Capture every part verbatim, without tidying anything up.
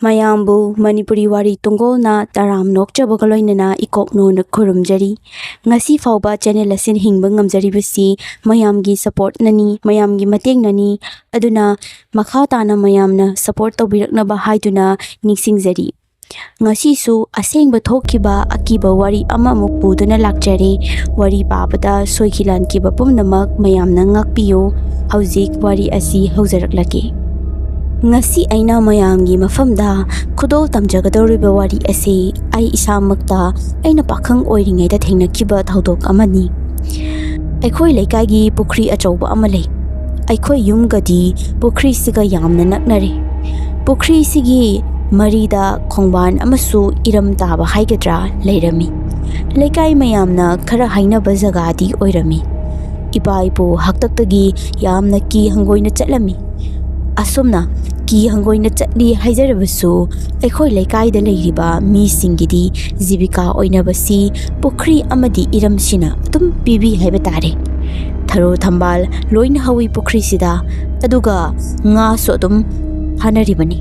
ꯃꯌꯥꯝꯕꯨ ꯃꯅꯤꯄꯨꯔꯤ ꯋꯥꯔꯤ ꯇꯨꯡꯒꯣꯜꯅ ꯇꯔꯥꯝꯅ ꯑꯣꯛꯆꯕꯒ ꯂꯣꯏꯅꯅ ꯏꯀꯣꯛꯅꯣꯅ ꯈꯨꯔꯨꯝꯖꯔꯤ꯫ ꯉꯁꯤ ꯐꯥꯎꯕ ꯆꯦꯅꯦꯜ ꯑꯁꯤꯅ ꯍꯤꯡꯕ ꯉꯝꯖꯔꯤꯕꯁꯤ ꯃꯌꯥꯝꯒꯤ ꯁꯄꯣꯔꯠꯅꯅꯤ, ꯃꯌꯥꯝꯒꯤ ꯃꯇꯦꯡꯅꯅꯤ꯫ ꯑꯗꯨꯅ ꯃꯈꯥ ꯇꯥꯅ ꯃꯌꯥꯝꯅ ꯁꯄꯣꯔꯠ ꯇꯧꯕꯤꯔꯛꯅꯕ ꯍꯥꯏꯗꯨꯅ ꯅꯤꯡꯁꯤꯡꯖꯔꯤ꯫ ꯉꯁꯤꯁꯨ ꯑꯁꯦꯡꯕ ꯊꯣꯛꯈꯤꯕ ꯑꯀꯤꯕ ꯋꯥꯔꯤ ꯑꯃꯃꯨꯛ ꯄꯨꯗꯨꯅ ꯂꯥꯛꯆꯔꯦ꯫ ꯋꯥꯔꯤ ꯄꯥꯕꯗ ꯁꯣꯏꯈꯤ ꯂꯥꯟꯈꯤꯕ ꯄꯨꯝꯅꯃꯛ ꯃꯌꯥꯝꯅ ꯉꯥꯛꯄꯤꯌꯨ꯫ ꯍꯧꯖꯤꯛ ꯋꯥꯔꯤ ꯑꯁꯤ ꯍꯧꯖꯔꯛꯂꯒꯦ꯫ ꯉꯁꯤ ꯑꯩꯅ ꯃꯌꯥꯝꯒꯤ ꯃꯐꯝꯗ ꯈꯨꯗꯣꯜ ꯇꯝꯖꯒꯗꯧꯔꯤꯕ ꯋꯥꯔꯤ ꯑꯁꯤ ꯑꯩ ꯏꯁꯥꯃꯛꯇ ꯑꯩꯅ ꯄꯥꯈꯪ ꯑꯣꯏꯔꯤꯉꯩꯗ ꯊꯦꯡꯅꯈꯤꯕ ꯊꯧꯗꯣꯛ ꯑꯃꯅꯤ꯫ ꯑꯩꯈꯣꯏ ꯂꯩꯀꯥꯏꯒꯤ ꯄꯨꯈ꯭ꯔꯤ ꯑꯆꯧꯕ ꯑꯃ ꯂꯩ꯫ ꯑꯩꯈꯣꯏ ꯌꯨꯝꯒꯗꯤ ꯄꯨꯈ꯭ꯔꯤꯁꯤꯒ ꯌꯥꯝꯅ ꯅꯛꯅꯔꯦ꯫ ꯄꯨꯈ꯭ꯔꯤꯁꯤꯒꯤ ꯃꯔꯤꯗ ꯈꯣꯡꯕꯥꯟ ꯑꯃꯁꯨ ꯏꯔꯝ ꯇꯥꯕ ꯍꯥꯏꯒꯗ꯭ꯔꯥ ꯂꯩꯔꯝꯃꯤ꯫ ꯂꯩꯀꯥꯏ ꯃꯌꯥꯝꯅ ꯈꯔ ꯍꯥꯏꯅꯕ ꯖꯒꯥꯗꯤ ꯑꯣꯏꯔꯝꯃꯤ꯫ ꯏꯄꯥ ꯏꯄꯨ ꯍꯥꯛꯇꯛꯇꯒꯤ ꯌꯥꯝꯅ ꯀꯤ ꯍꯪꯒꯣꯏꯅ ꯆꯠꯂꯝꯃꯤ꯫ ꯑꯁꯨꯝꯅ ꯀꯤ ꯍꯪꯒꯣꯏꯅ ꯆꯠꯂꯤ ꯍꯥꯏꯖꯔꯕꯁꯨ, ꯑꯩꯈꯣꯏ ꯂꯩꯀꯥꯏꯗ ꯂꯩꯔꯤꯕ ꯃꯤꯁꯤꯡꯒꯤꯗꯤ ꯖꯤꯕꯤꯀꯥ ꯑꯣꯏꯅꯕꯁꯤ ꯄꯨꯈ꯭ꯔꯤ ꯑꯃꯗꯤ ꯏꯔꯝꯁꯤꯅ ꯑꯗꯨꯝ ꯄꯤꯕꯤ ꯍꯥꯏꯕ ꯇꯥꯔꯦ꯫ ꯊꯔꯣ ꯊꯝꯕꯥꯜ ꯂꯣꯏꯅ ꯍꯧꯋꯤ ꯄꯨꯈ꯭ꯔꯤꯁꯤꯗ, ꯑꯗꯨꯒ ꯉꯥꯁꯨ ꯑꯗꯨꯝ ꯐꯥꯅꯔꯤꯕꯅꯤ꯫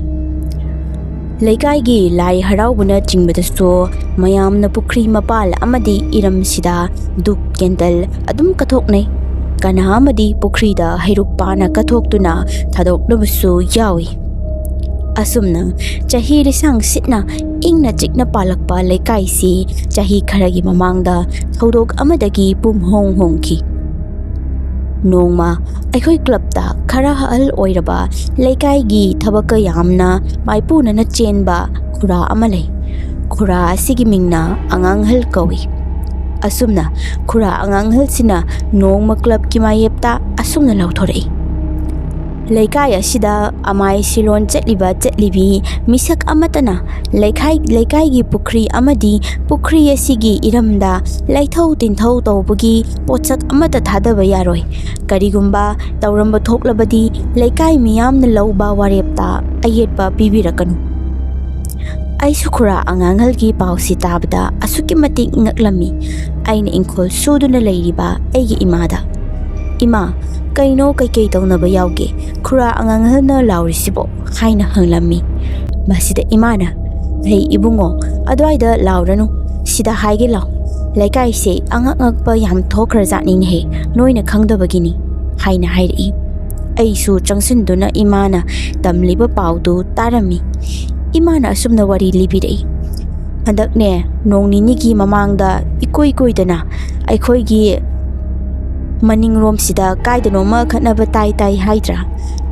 ꯂꯩꯀꯥꯏꯒꯤ ꯂꯥꯏ ꯍꯔꯥꯎꯕꯅꯆꯤꯡꯕꯗꯁꯨ ꯃꯌꯥꯝꯅ ꯄꯨꯈ꯭ꯔꯤ ꯃꯄꯥꯜ ꯑꯃꯗꯤ ꯏꯔꯝꯁꯤꯗ ꯙꯨꯞ ꯀꯦꯟꯗꯜ ꯑꯗꯨꯝ ꯀꯠꯊꯣꯛꯅꯩ꯫ ꯀꯅꯥ ꯑꯃꯗꯤ ꯄꯨꯈ꯭ꯔꯤꯗ ꯍꯩꯔꯨꯛ ꯄꯥꯅ ꯀꯠꯊꯣꯛꯇꯨꯅ ꯊꯥꯗꯣꯛꯅꯕꯁꯨ ꯌꯥꯎꯏ꯫ ꯑꯁꯨꯝꯅ ꯆꯍꯤ ꯂꯤꯁꯥꯡ ꯁꯤꯠꯅ ꯏꯪꯅ ꯆꯤꯛꯅ ꯄꯥꯜꯂꯛꯄ ꯂꯩꯀꯥꯏꯁꯤ ꯆꯍꯤ ꯈꯔꯒꯤ ꯃꯃꯥꯡꯗ ꯊꯧꯗꯣꯛ ꯑꯃꯗꯒꯤ ꯄꯨꯝꯍꯣꯡ ꯍꯣꯡꯈꯤ꯫ ꯅꯣꯡꯃ ꯑꯩꯈꯣꯏ ꯀ꯭ꯂꯕꯇ ꯈꯔ ꯑꯍꯜ ꯑꯣꯏꯔꯕ, ꯂꯩꯀꯥꯏꯒꯤ ꯊꯕꯛꯀ ꯌꯥꯝꯅ ꯃꯥꯏꯄꯨꯅꯅ ꯆꯦꯟꯕ ꯈꯨꯔꯥ ꯑꯃ ꯂꯩ꯫ ꯈꯨꯔꯥ ꯑꯁꯤꯒꯤ ꯃꯤꯡꯅ ꯑꯉꯥꯡꯍꯜ ꯀꯧꯏ꯫ ꯑꯁꯨꯝꯅ ꯈꯨꯔꯥ ꯑꯉꯥꯡꯍꯜꯁꯤꯅ ꯅꯣꯡꯃ ꯀ꯭ꯂꯕꯀꯤ ꯃꯥꯌꯦꯞꯇ ꯑꯁꯨꯝꯅ ꯂꯥꯎꯊꯣꯔꯛꯏ, "ꯂꯩꯀꯥꯏ ꯑꯁꯤꯗ ꯑꯃꯥꯏ ꯁꯤꯂꯣꯟ ꯆꯠꯂꯤꯕ ꯆꯠꯂꯤꯕꯤ ꯃꯤꯁꯛ ꯑꯃꯠꯇꯅ ꯂꯩꯈꯥꯏ-, ꯂꯩꯀꯥꯏꯒꯤ ꯄꯨꯈ꯭ꯔꯤ ꯑꯃꯗꯤ ꯄꯨꯈ꯭ꯔꯤ ꯑꯁꯤꯒꯤ ꯏꯔꯝꯗ ꯂꯩꯊꯧ ꯇꯤꯟꯊꯧ ꯇꯧꯕꯒꯤ ꯄꯣꯠꯁꯛ ꯑꯃꯠꯇ ꯊꯥꯗꯕ ꯌꯥꯔꯣꯏ꯫ ꯀꯔꯤꯒꯨꯝꯕ ꯇꯧꯔꯝꯕ ꯊꯣꯛꯂꯕꯗꯤ ꯂꯩꯀꯥꯏ ꯃꯤꯌꯥꯝꯅ ꯂꯧꯕ ꯋꯥꯔꯦꯞꯇ ꯑꯌꯦꯠꯄ ꯄꯤꯕꯤꯔꯛꯀꯅꯨ꯫" ꯑꯩꯁꯨ ꯈꯨꯔꯥ ꯑꯉꯥꯡꯍꯜꯒꯤ ꯄꯥꯎꯁꯤ ꯇꯥꯕꯗ ꯑꯁꯨꯛꯀꯤ ꯃꯇꯤꯛ ꯉꯛꯂꯝꯃꯤ꯫ ꯑꯩꯅ ꯏꯪꯈꯣꯜ ꯁꯨꯗꯨꯅ ꯂꯩꯔꯤꯕ ꯑꯩꯒꯤ ꯏꯃꯥꯗ, "ꯏꯃꯥ, ꯀꯩꯅꯣ, ꯀꯩꯀꯩ ꯇꯧꯅꯕ ꯌꯥꯎꯒꯦ? ꯈꯨꯔꯥ ꯑꯉꯥꯡꯍꯜꯅ ꯂꯥꯎꯔꯤꯁꯤꯕꯣ?" ꯍꯥꯏꯅ ꯍꯪꯂꯝꯃꯤ꯫ ꯃꯁꯤꯗ ꯏꯃꯥꯅ, "ꯍꯩ ꯏꯕꯨꯡꯉꯣ, ꯑꯗꯨꯋꯥꯏꯗ ꯂꯥꯎꯔꯅꯨ, ꯁꯤꯗ ꯍꯥꯏꯒꯦ ꯂꯥꯎ, ꯂꯩꯀꯥꯏꯁꯦ ꯑꯉꯛ ꯑꯉꯛꯄ ꯌꯥꯝ ꯊꯣꯛꯈ꯭ꯔꯖꯥꯠꯅꯤꯅꯦꯍꯦ, ꯅꯣꯏꯅ ꯈꯪꯗꯕꯒꯤꯅꯤ" ꯍꯥꯏꯅ ꯍꯥꯏꯔꯛꯏ꯫ ꯑꯩꯁꯨ ꯆꯪꯁꯤꯟꯗꯨꯅ ꯏꯃꯥꯅ ꯇꯝꯂꯤꯕ ꯄꯥꯎꯗꯨ ꯇꯥꯔꯝꯃꯤ꯫ ꯏꯃꯥꯅ ꯑꯁꯨꯝꯅ ꯋꯥꯔꯤ ꯂꯤꯕꯤꯔꯛꯏ, "ꯍꯟꯗꯛꯅꯦ, ꯅꯣꯡ ꯅꯤꯅꯤꯒꯤ ꯃꯃꯥꯡꯗ ꯏꯀꯨꯏ ꯀꯨꯏꯗꯅ ꯑꯩꯈꯣꯏꯒꯤ ꯃꯅꯤꯡꯔꯣꯝꯁꯤꯗ ꯀꯥꯏꯗꯅꯣꯃ ꯈꯠꯅꯕ ꯇꯥꯏ ꯇꯥꯏ ꯍꯥꯏꯗ꯭ꯔꯥ?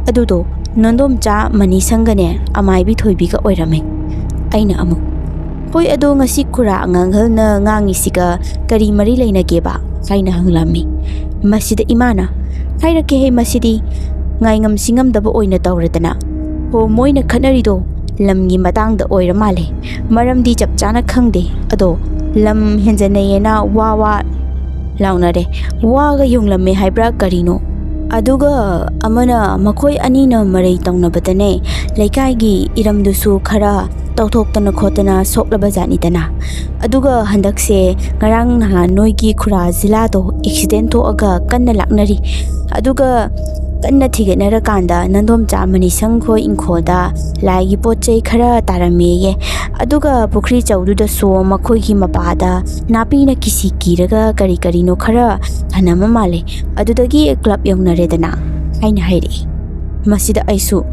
ꯑꯗꯨꯗꯣ ꯅꯟꯗꯣꯝꯆꯥ ꯃꯅꯤꯁꯪꯒꯅꯦ ꯑꯃꯥꯏꯕꯤ ꯊꯣꯏꯕꯤꯒ ꯑꯣꯏꯔꯝꯃꯦ"꯫ ꯑꯩꯅ ꯑꯃꯨꯛ, "ꯍꯣꯏ, ꯑꯗꯣ ꯉꯁꯤ ꯈꯨꯔꯥ ꯑꯉꯥꯡꯍꯜꯅ ꯉꯥꯡꯉꯤꯁꯤꯒ ꯀꯔꯤ ꯃꯔꯤ ꯂꯩꯅꯒꯦꯕ?" ꯍꯥꯏꯅ ꯍꯪꯂꯝꯃꯤ꯫ ꯃꯁꯤꯗ ꯏꯃꯥꯅ, "ꯍꯥꯏꯔꯛꯀꯦꯍꯦ, ꯃꯁꯤꯗꯤ ꯉꯥꯏꯉꯝ ꯁꯤꯡꯉꯝꯗꯕ ꯑꯣꯏꯅ ꯇꯧꯔꯗꯅ꯫ ꯍꯣ, ꯃꯣꯏꯅ ꯈꯠꯅꯔꯤꯗꯣ ꯂꯝꯒꯤ ꯃꯇꯥꯡꯗ ꯑꯣꯏꯔ ꯃꯥꯜꯂꯦ꯫ ꯃꯔꯝꯗꯤ ꯆꯞ ꯆꯥꯅ ꯈꯪꯗꯦ, ꯑꯗꯣ ꯂꯝ ꯍꯦꯟꯖꯟꯅꯩꯌꯦꯅ ꯋꯥ ꯋꯥ ꯂꯥꯎꯅꯔꯦ꯫ ꯋꯥꯒ ꯌꯨꯡꯂꯝꯃꯦ ꯍꯥꯏꯕ꯭ꯔꯥ ꯀꯔꯤꯅꯣ? ꯑꯗꯨꯒ ꯑꯃꯅ ꯃꯈꯣꯏ ꯑꯅꯤꯅ ꯃꯔꯩ ꯇꯧꯅꯕꯗꯅꯦ, ꯂꯩꯀꯥꯏꯒꯤ ꯏꯔꯝꯗꯨꯁꯨ ꯈꯔ ꯇꯧꯊꯣꯛꯇꯅ ꯈꯣꯠꯇꯅ ꯁꯣꯛꯂꯕ ꯖꯥꯠꯅꯤꯗꯅ꯫ ꯑꯗꯨꯒ ꯍꯟꯗꯛꯁꯦ ꯉꯔꯥꯡ ꯅꯍꯥꯟ ꯅꯣꯏꯒꯤ ꯈꯨꯔꯥ ꯖꯤꯂꯥꯗꯣ ꯑꯦꯛꯁꯤꯗꯦꯟ ꯊꯣꯛꯑꯒ ꯀꯟꯅ ꯂꯥꯛꯅꯔꯤ꯫ ꯑꯗꯨꯒ ꯀꯟꯅ ꯊꯤꯒꯠꯅꯔꯀꯥꯟꯗ ꯅꯟꯗꯣꯝꯆꯥ ꯃꯅꯤꯁꯪ ꯈꯣꯏ ꯏꯪꯈꯣꯜꯗ ꯂꯥꯏꯒꯤ ꯄꯣꯠ ꯆꯩ ꯈꯔ ꯇꯥꯔꯝꯃꯦꯌꯦ꯫ ꯑꯗꯨꯒ ꯄꯨꯈ꯭ꯔꯤ ꯆꯧꯗꯨꯗꯁꯨ ꯃꯈꯣꯏꯒꯤ ꯃꯄꯥꯗ ꯅꯥꯄꯤꯅ ꯀꯤꯁꯤ ꯀꯤꯔꯒ ꯀꯔꯤ ꯀꯔꯤꯅꯣ ꯈꯔ ꯊꯅꯝꯕ ꯃꯥꯜꯂꯦ꯫ ꯑꯗꯨꯗꯒꯤ ꯀ꯭ꯂꯕ ꯌꯧꯅꯔꯦꯗꯅ" ꯍꯥꯏꯅ ꯍꯥꯏꯔꯛꯏ꯫ ꯃꯁꯤꯗ ꯑꯩꯁꯨ,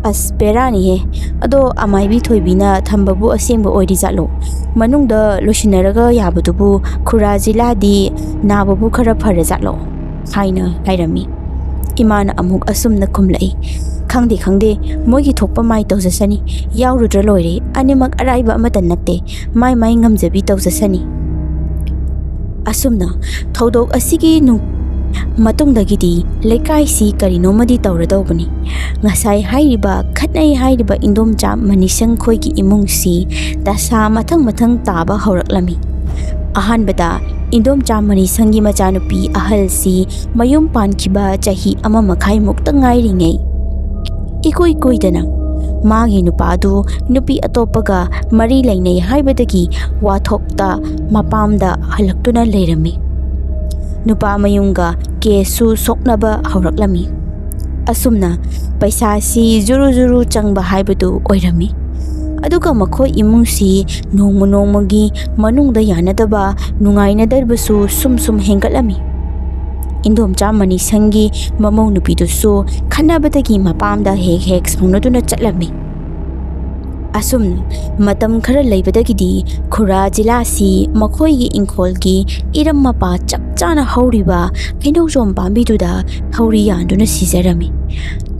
"ꯑꯁ, ꯕꯦꯔꯥꯅꯤꯍꯦ꯫ ꯑꯗꯣ ꯑꯃꯥꯏꯕꯤ ꯊꯣꯏꯕꯤꯅ ꯊꯝꯕꯕꯨ ꯑꯁꯦꯡꯕ ꯑꯣꯏꯔꯤꯖꯥꯠꯂꯣ? ꯃꯅꯨꯡꯗ ꯂꯣꯏꯁꯤꯟꯅꯔꯒ ꯌꯥꯕꯗꯨꯕꯨ ꯈꯨꯔꯥ ꯖꯤꯂꯥꯗꯤ ꯅꯥꯕꯕꯨ ꯈꯔ ꯐꯔꯖꯥꯠꯂꯣ?" ꯍꯥꯏꯅ ꯍꯥꯏꯔꯝꯃꯤ꯫ ꯏꯃꯥꯅ ꯑꯃꯨꯛ ꯑꯁꯨꯝꯅ ꯈꯨꯝꯂꯛꯏ, "ꯈꯪꯗꯦ, ꯈꯪꯗꯦ, ꯃꯣꯏꯒꯤ ꯊꯣꯛꯄ ꯃꯥꯏ ꯇꯧꯖꯁꯅꯤ꯫ ꯌꯥꯎꯔꯨꯗ꯭ꯔ ꯂꯣꯏꯔꯦ꯫ ꯑꯅꯤꯃꯛ ꯑꯔꯥꯏꯕ ꯑꯃꯠꯇ ꯅꯠꯇꯦ꯫ ꯃꯥꯏ ꯃꯥꯏ ꯉꯝꯖꯕꯤ ꯇꯧꯖꯁꯅꯤ"꯫ ꯑꯁꯨꯝꯅ ꯊꯧꯗꯣꯛ ꯑꯁꯤꯒꯤ ꯅꯨꯡ-, ꯃꯇꯨꯡꯗꯒꯤꯗꯤ ꯂꯩꯀꯥꯏꯁꯤ ꯀꯔꯤꯅꯣꯃꯗꯤ ꯇꯧꯔꯗꯧꯕꯅꯤ꯫ ꯉꯁꯥꯏ ꯍꯥꯏꯔꯤꯕ, ꯈꯠꯅꯩ ꯍꯥꯏꯔꯤꯕ ꯏꯟꯗꯣꯝꯆꯥ ꯃꯅꯤꯁꯪ ꯈꯣꯏꯒꯤ ꯏꯃꯨꯡꯁꯤ ꯗꯁꯥ ꯃꯊꯪ ꯃꯊꯪ ꯇꯥꯕ ꯍꯧꯔꯛꯂꯝꯃꯤ꯫ ꯑꯍꯥꯟꯕꯗ ꯏꯟꯗꯣꯝꯆꯥ ꯃꯅꯤꯁꯪꯒꯤ ꯃꯆꯥꯅꯨꯄꯤ ꯑꯍꯜꯁꯤ ꯃꯌꯨꯝ ꯄꯥꯟꯈꯤꯕ ꯆꯍꯤ ꯑꯃ ꯃꯈꯥꯏꯃꯨꯛꯇ ꯉꯥꯏꯔꯤꯉꯩ, ꯏꯀꯨꯏ ꯀꯨꯏꯗꯅ ꯃꯥꯒꯤ ꯅꯨꯄꯥꯗꯨ ꯅꯨꯄꯤ ꯑꯇꯣꯞꯄꯒ ꯃꯔꯤ ꯂꯩꯅꯩ ꯍꯥꯏꯕꯗꯒꯤ ꯋꯥꯊꯣꯛꯇ ꯃꯄꯥꯝꯗ ꯍꯜꯂꯛꯇꯨꯅ ꯂꯩꯔꯝꯃꯤ꯫ ꯅꯨꯄꯥ ꯃꯌꯨꯝꯒ ꯀꯦꯁꯁꯨ ꯁꯣꯛꯅꯕ ꯍꯧꯔꯛꯂꯝꯃꯤ꯫ ꯑꯁꯨꯝꯅ ꯄꯩꯁꯥꯁꯤ ꯖꯨꯔꯨ ꯖꯨꯔꯨ ꯆꯪꯕ ꯍꯥꯏꯕꯗꯨ ꯑꯣꯏꯔꯝꯃꯤ꯫ ꯑꯗꯨꯒ ꯃꯈꯣꯏ ꯏꯃꯨꯡꯁꯤ ꯅꯣꯡꯃ ꯅꯣꯡꯃꯒꯤ ꯃꯅꯨꯡꯗ ꯌꯥꯅꯗꯕ, ꯅꯨꯡꯉꯥꯏꯅꯗꯕꯁꯨ ꯁꯨꯝ ꯁꯨꯝ ꯍꯦꯟꯒꯠꯂꯝꯃꯤ꯫ ꯏꯟꯗꯣꯝꯆꯥ ꯃꯅꯤꯁꯪꯒꯤ ꯃꯃꯧ ꯅꯨꯄꯤꯗꯨꯁꯨ ꯈꯠꯅꯕꯗꯒꯤ ꯃꯄꯥꯝꯗ ꯍꯦꯛ ꯍꯦꯛ ꯁꯥꯎꯅꯗꯨꯅ ꯆꯠꯂꯝꯃꯤ꯫ ꯑꯁꯨꯝꯅ ꯃꯇꯝ ꯈꯔ ꯂꯩꯕꯗꯒꯤꯗꯤ ꯈꯨꯔꯥ ꯖꯤꯂꯥꯁꯤ ꯃꯈꯣꯏꯒꯤ ꯏꯪꯈꯣꯜꯒꯤ ꯏꯔꯝ ꯃꯄꯥ ꯆꯞ ꯆꯥꯅ ꯍꯧꯔꯤꯕ ꯍꯩꯅꯧꯖꯣꯝ ꯄꯥꯝꯕꯤꯗꯨꯗ ꯊꯧꯔꯤ ꯌꯥꯟꯗꯨꯅ ꯁꯤꯖꯔꯝꯃꯤ꯫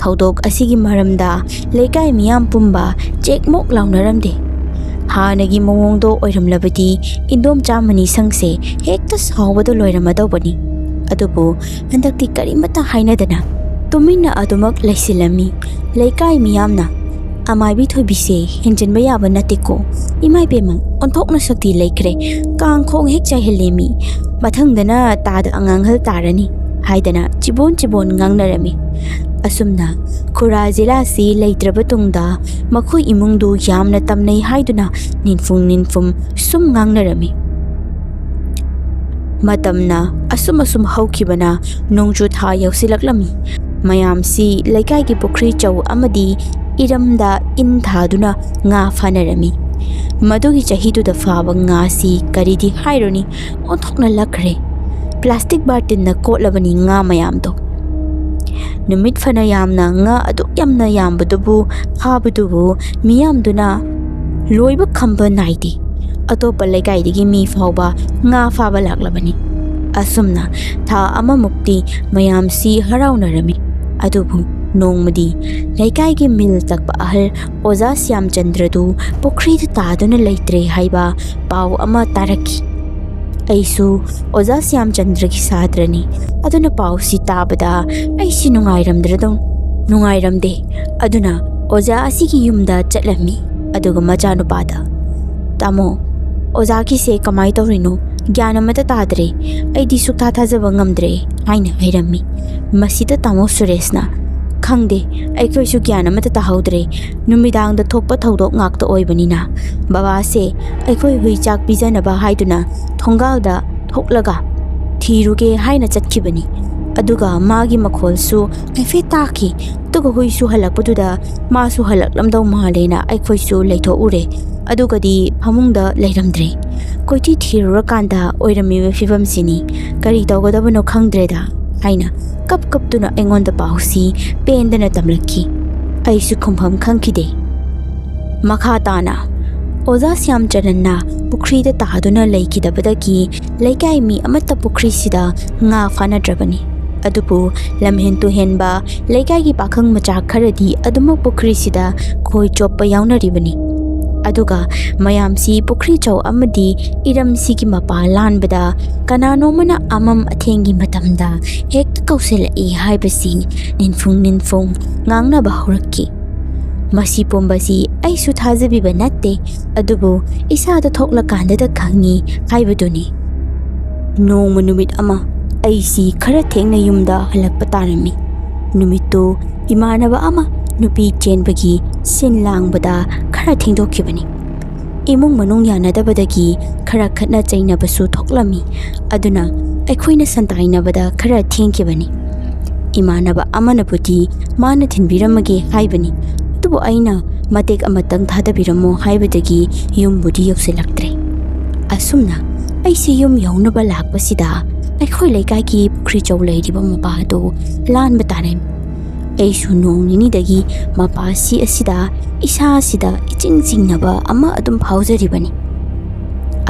ꯊꯧꯗꯣꯛ ꯑꯁꯤꯒꯤ ꯃꯔꯝꯗ ꯂꯩꯀꯥꯏ ꯃꯤꯌꯥꯝ ꯄꯨꯝꯕ ꯆꯦꯛꯃꯣꯛ ꯂꯥꯎꯅꯔꯝꯗꯦ꯫ ꯍꯥꯟꯅꯒꯤ ꯃꯑꯣꯡꯗꯣ ꯑꯣꯏꯔꯝꯂꯕꯗꯤ ꯏꯟꯗꯣꯝꯆꯥ ꯃꯅꯤꯁꯪꯁꯦ ꯍꯦꯛꯇ ꯁꯥꯎꯕꯗ ꯂꯣꯏꯔꯝꯃꯗꯧꯕꯅꯤ꯫ ꯑꯗꯨꯕꯨ ꯍꯟꯗꯛꯇꯤ ꯀꯔꯤꯃꯠꯇ ꯍꯥꯏꯅꯗꯅ ꯇꯨꯃꯤꯟꯅ ꯑꯗꯨꯃꯛ ꯂꯩꯁꯤꯜꯂꯝꯃꯤ꯫ ꯂꯩꯀꯥꯏ ꯃꯤꯌꯥꯝꯅ, "ꯑꯃꯥꯏꯕꯤ ꯊꯣꯏꯕꯤꯁꯦ ꯍꯦꯟꯖꯤꯟꯕ ꯌꯥꯕ ꯅꯠꯇꯦꯀꯣ꯫ ꯏꯃꯥ ꯏꯕꯦꯝꯃ, ꯑꯣꯟꯊꯣꯛꯅ ꯁꯛꯇꯤ ꯂꯩꯈ꯭ꯔꯦ꯫ ꯀꯥꯡ ꯈꯣꯡ ꯍꯦꯛ ꯆꯥꯏꯍꯜꯂꯦ ꯃꯤ꯫ ꯃꯊꯪꯗꯅ ꯇꯥꯗ ꯑꯉꯥꯡꯍꯜ ꯇꯥꯔꯅꯤ" ꯍꯥꯏꯗꯅ ꯆꯤꯕꯣꯟ ꯆꯤꯕꯣꯟ ꯉꯥꯡꯅꯔꯝꯃꯤ꯫ ꯑꯁꯨꯝꯅ ꯈꯨꯔꯥ ꯖꯤꯂꯥꯁꯤ ꯂꯩꯇ꯭ꯔꯕ ꯇꯨꯡꯗ ꯃꯈꯣꯏ ꯏꯃꯨꯡꯗꯨ ꯌꯥꯝꯅ ꯇꯝꯅꯩ ꯍꯥꯏꯗꯨꯅ ꯅꯤꯟꯐꯨꯡ ꯅꯤꯟꯐꯨꯝ ꯁꯨꯝ ꯉꯥꯡꯅꯔꯝꯃꯤ꯫ ꯃꯇꯝꯅ ꯑꯁꯨꯝ ꯑꯁꯨꯝ ꯍꯧꯈꯤꯕꯅ ꯅꯣꯡꯖꯨ ꯊꯥ ꯌꯧꯁꯤꯜꯂꯛꯂꯝꯃꯤ꯫ ꯃꯌꯥꯝꯁꯤ ꯂꯩꯀꯥꯏꯒꯤ ꯄꯨꯈ꯭ꯔꯤ ꯆꯧ ꯑꯃꯗꯤ ꯏꯔꯝꯗ ꯏꯟ ꯊꯥꯗꯨꯅ ꯉꯥ ꯐꯥꯅꯔꯝꯃꯤ꯫ ꯃꯗꯨꯒꯤ ꯆꯍꯤꯗꯨꯗ ꯐꯥꯕ ꯉꯥꯁꯤ ꯀꯔꯤꯗꯤ ꯍꯥꯏꯔꯨꯅꯤ, ꯑꯣꯟꯊꯣꯛꯅ ꯂꯛꯈ꯭ꯔꯦ꯫ ꯄ꯭ꯂꯥꯁꯇꯤꯛ ꯕꯥꯔꯇꯤꯟꯅ ꯀꯣꯠꯂꯕꯅꯤ ꯉꯥ ꯃꯌꯥꯝꯗꯣ꯫ ꯅꯨꯃꯤꯠ ꯐꯅ ꯌꯥꯝꯅ ꯉꯥ ꯑꯗꯨꯛ ꯌꯥꯝꯅ ꯌꯥꯝꯕꯗꯨꯕꯨ, ꯐꯥꯕꯗꯨꯕꯨ ꯃꯤꯌꯥꯝꯗꯨꯅ ꯂꯣꯏꯕ ꯈꯝꯕ ꯅꯥꯏꯗꯦ꯫ ꯑꯇꯣꯞꯄ ꯂꯩꯀꯥꯏꯗꯒꯤ ꯃꯤ ꯐꯥꯎꯕ ꯉꯥ ꯐꯥꯕ ꯂꯥꯛꯂꯕꯅꯤ꯫ ꯑꯁꯨꯝꯅ ꯊꯥ ꯑꯃꯃꯨꯛꯇꯤ ꯃꯌꯥꯝꯁꯤ ꯍꯔꯥꯎꯅꯔꯝꯃꯤ꯫ ꯑꯗꯨꯕꯨ ꯅꯣꯡꯃꯗꯤ ꯂꯩꯀꯥꯏꯒꯤ ꯃꯤꯜ ꯇꯛꯄ ꯑꯍꯜ ꯑꯣꯖꯥ ꯁ꯭ꯌꯥꯝꯆꯟꯗ꯭ꯔꯗꯨ ꯄꯨꯈ꯭ꯔꯤꯗ ꯇꯥꯗꯨꯅ ꯂꯩꯇ꯭ꯔꯦ ꯍꯥꯏꯕ ꯄꯥꯎ ꯑꯃ ꯇꯥꯔꯛꯈꯤ꯫ ꯑꯩꯁꯨ ꯑꯣꯖꯥ ꯁ꯭ꯌꯥꯝꯆꯟꯗ꯭ꯔꯒꯤ ꯁꯥꯇ꯭ꯔꯅꯤ꯫ ꯑꯗꯨꯅ ꯄꯥꯎꯁꯤ ꯇꯥꯕꯗ ꯑꯩꯁꯤ ꯅꯨꯡꯉꯥꯏꯔꯝꯗ꯭ꯔꯗꯧ-, ꯅꯨꯡꯉꯥꯏꯔꯝꯗꯦ꯫ ꯑꯗꯨꯅ ꯑꯣꯖꯥ ꯑꯁꯤꯒꯤ ꯌꯨꯝꯗ ꯆꯠꯂꯝꯃꯤ꯫ ꯑꯗꯨꯒ ꯃꯆꯥꯅꯨꯄꯥꯗ, "ꯇꯥꯃꯣ, ꯑꯣꯖꯥꯒꯤꯁꯦ ꯀꯃꯥꯏ ꯇꯧꯔꯤꯅꯣ? ꯒ꯭ꯌꯥꯟ ꯑꯃꯠꯇ ꯇꯥꯗ꯭ꯔꯦ꯫ ꯑꯩꯗꯤ ꯁꯨꯛꯊꯥ ꯊꯥꯖꯕ ꯉꯝꯗ꯭ꯔꯦ" ꯍꯥꯏꯅ ꯍꯥꯏꯔꯝꯃꯤ꯫ ꯃꯁꯤꯗ ꯇꯥꯃꯣ ꯁꯨꯔꯦꯁꯅ, "ꯈꯪꯗꯦ, ꯑꯩꯈꯣꯏꯁꯨ ꯒ꯭ꯌꯥꯟ ꯑꯃꯠꯇ ꯇꯥꯍꯧꯗ꯭ꯔꯦ꯫ ꯅꯨꯃꯤꯗꯥꯡꯗ ꯊꯣꯛꯄ ꯊꯧꯗꯣꯛ ꯉꯥꯛꯇ ꯑꯣꯏꯕꯅꯤꯅ꯫ ꯕꯕꯥꯁꯦ ꯑꯩꯈꯣꯏ ꯍꯨꯏ ꯆꯥꯛ ꯄꯤꯖꯅꯕ ꯍꯥꯏꯗꯨꯅ ꯊꯣꯡꯒꯥꯜꯗ ꯊꯣꯛꯂꯒ ꯊꯤꯔꯨꯒꯦ ꯍꯥꯏꯅ ꯆꯠꯈꯤꯕꯅꯤ꯫ ꯑꯗꯨꯒ ꯃꯥꯒꯤ ꯃꯈꯣꯜꯁꯨ ꯍꯥꯏꯐꯦꯠ ꯇꯥꯈꯤ꯫ ꯑꯗꯨꯒ ꯍꯨꯏꯁꯨ ꯍꯜꯂꯛꯄꯗꯨꯗ ꯃꯥꯁꯨ ꯍꯜꯂꯛꯂꯝꯗꯧ ꯃꯥꯜꯂꯦꯅ ꯑꯩꯈꯣꯏꯁꯨ ꯂꯩꯊꯣꯛꯎꯔꯦ꯫ ꯑꯗꯨꯒꯗꯤ ꯐꯃꯨꯡꯗ ꯂꯩꯔꯝꯗ꯭ꯔꯦ꯫ ꯀꯣꯏꯊꯤ ꯊꯤꯔꯨꯔꯀꯥꯟꯗ ꯑꯣꯏꯔꯝꯃꯤꯕ ꯐꯤꯕꯝꯁꯤꯅꯤ꯫ "ꯀꯔꯤ ꯇꯧꯒꯗꯕꯅꯣ ꯈꯪꯗ꯭ꯔꯦꯗ" ꯍꯥꯏꯅ ꯀꯞ ꯀꯞꯇꯨꯅ ꯑꯩꯉꯣꯟꯗ ꯄꯥꯎꯁꯤ ꯄꯦꯟꯗꯅ ꯇꯝꯂꯛꯈꯤ꯫ ꯑꯩꯁꯨ ꯈꯨꯝꯐꯝ ꯈꯪꯈꯤꯗꯦ꯫ ꯃꯈꯥ ꯇꯥꯅ, ꯑꯣꯖꯥ ꯁ꯭ꯌꯥꯝꯆꯔꯟꯅ ꯄꯨꯈ꯭ꯔꯤꯗ ꯇꯥꯗꯨꯅ ꯂꯩꯈꯤꯗꯕꯗꯒꯤ ꯂꯩꯀꯥꯏ ꯃꯤ ꯑꯃꯠꯇ ꯄꯨꯈ꯭ꯔꯤꯁꯤꯗ ꯉꯥ ꯐꯥꯅꯗ꯭ꯔꯕꯅꯤ꯫ ꯑꯗꯨꯕꯨ ꯂꯝꯍꯦꯟ ꯇꯨꯍꯦꯟꯕ ꯂꯩꯀꯥꯏꯒꯤ ꯄꯥꯈꯪ ꯃꯆꯥ ꯈꯔꯗꯤ ꯑꯗꯨꯃꯛ ꯄꯨꯈ꯭ꯔꯤꯁꯤꯗ ꯈꯣꯏ ꯆꯣꯞꯄ ꯌꯥꯎꯅꯔꯤꯕꯅꯤ꯫ ꯑꯗꯨꯒ ꯃꯌꯥꯝꯁꯤ ꯄꯨꯈ꯭ꯔꯤꯆꯧ ꯑꯃꯗꯤ ꯏꯔꯝꯁꯤꯒꯤ ꯃꯄꯥ ꯂꯥꯟꯕꯗ ꯀꯅꯥꯅꯣꯃꯅ ꯑꯃꯝ ꯑꯊꯦꯡꯒꯤ ꯃꯇꯝꯗ ꯍꯦꯛꯇ ꯀꯧꯁꯤꯜꯂꯛꯏ ꯍꯥꯏꯕꯁꯤ ꯅꯤꯟꯐꯨꯡ ꯅꯤꯟꯐꯨꯡ ꯉꯥꯡꯅꯕ ꯍꯧꯔꯛꯈꯤ꯫ ꯃꯁꯤ ꯄꯨꯝꯕꯁꯤ ꯑꯩꯁꯨ ꯊꯥꯖꯕꯤꯕ ꯅꯠꯇꯦ, ꯑꯗꯨꯕꯨ ꯏꯁꯥꯗ ꯊꯣꯛꯂꯀꯥꯟꯗꯗ ꯈꯪꯉꯤ ꯍꯥꯏꯕꯗꯨꯅꯤ꯫ ꯅꯣꯡꯃ ꯅꯨꯃꯤꯠ ꯑꯃ ꯑꯩꯁꯤ ꯈꯔ ꯊꯦꯡꯅ ꯌꯨꯝꯗ ꯍꯜꯂꯛꯄ ꯇꯥꯔꯝꯃꯤ꯫ ꯅꯨꯃꯤꯠꯇꯨ ꯏꯃꯥꯟꯅꯕ ꯑꯃ ꯅꯨꯄꯤ ꯆꯦꯟꯕꯒꯤ ꯁꯤꯟ ꯂꯥꯡꯕꯗ ꯈꯔ ꯊꯦꯡꯗꯣꯛꯈꯤꯕꯅꯤ꯫ ꯏꯃꯨꯡ ꯃꯅꯨꯡ ꯌꯥꯅꯗꯕꯗꯒꯤ ꯈꯔ ꯈꯠꯅ ꯆꯩꯅꯕꯁꯨ ꯊꯣꯛꯂꯝꯃꯤ꯫ ꯑꯗꯨꯅ ꯑꯩꯈꯣꯏꯅ ꯁꯟꯇꯥꯏꯅꯕꯗ ꯈꯔ ꯊꯦꯡꯈꯤꯕꯅꯤ꯫ ꯏꯃꯥꯟꯅꯕ ꯑꯃꯅꯕꯨꯗꯤ ꯃꯥꯅ ꯊꯤꯟꯕꯤꯔꯝꯃꯒꯦ ꯍꯥꯏꯕꯅꯤ, ꯑꯗꯨꯕꯨ ꯑꯩꯅ "ꯃꯇꯦꯛ ꯑꯃꯇꯪ ꯊꯥꯗꯕꯤꯔꯝꯃꯣ" ꯍꯥꯏꯕꯗꯒꯤ ꯌꯨꯝꯕꯨꯗꯤ ꯌꯧꯁꯤꯜꯂꯛꯇ꯭ꯔꯦ꯫ ꯑꯁꯨꯝꯅ ꯑꯩꯁꯤ ꯌꯨꯝ ꯌꯧꯅꯕ ꯂꯥꯛꯄꯁꯤꯗ ꯑꯩꯈꯣꯏ ꯂꯩꯀꯥꯏꯒꯤ ꯄꯨꯈ꯭ꯔꯤꯆꯧ ꯂꯩꯔꯤꯕ ꯃꯄꯥ ꯑꯗꯨ ꯂꯥꯟꯕ ꯇꯥꯔꯦ꯫ ꯑꯩꯁꯨ ꯅꯣꯡ ꯅꯤꯅꯤꯗꯒꯤ ꯃꯄꯥꯁꯤ ꯑꯁꯤꯗ ꯏꯁꯥꯁꯤꯗ ꯏꯆꯤꯡ ꯆꯤꯡꯅꯕ ꯑꯃ ꯑꯗꯨꯝ ꯐꯥꯎꯖꯔꯤꯕꯅꯤ꯫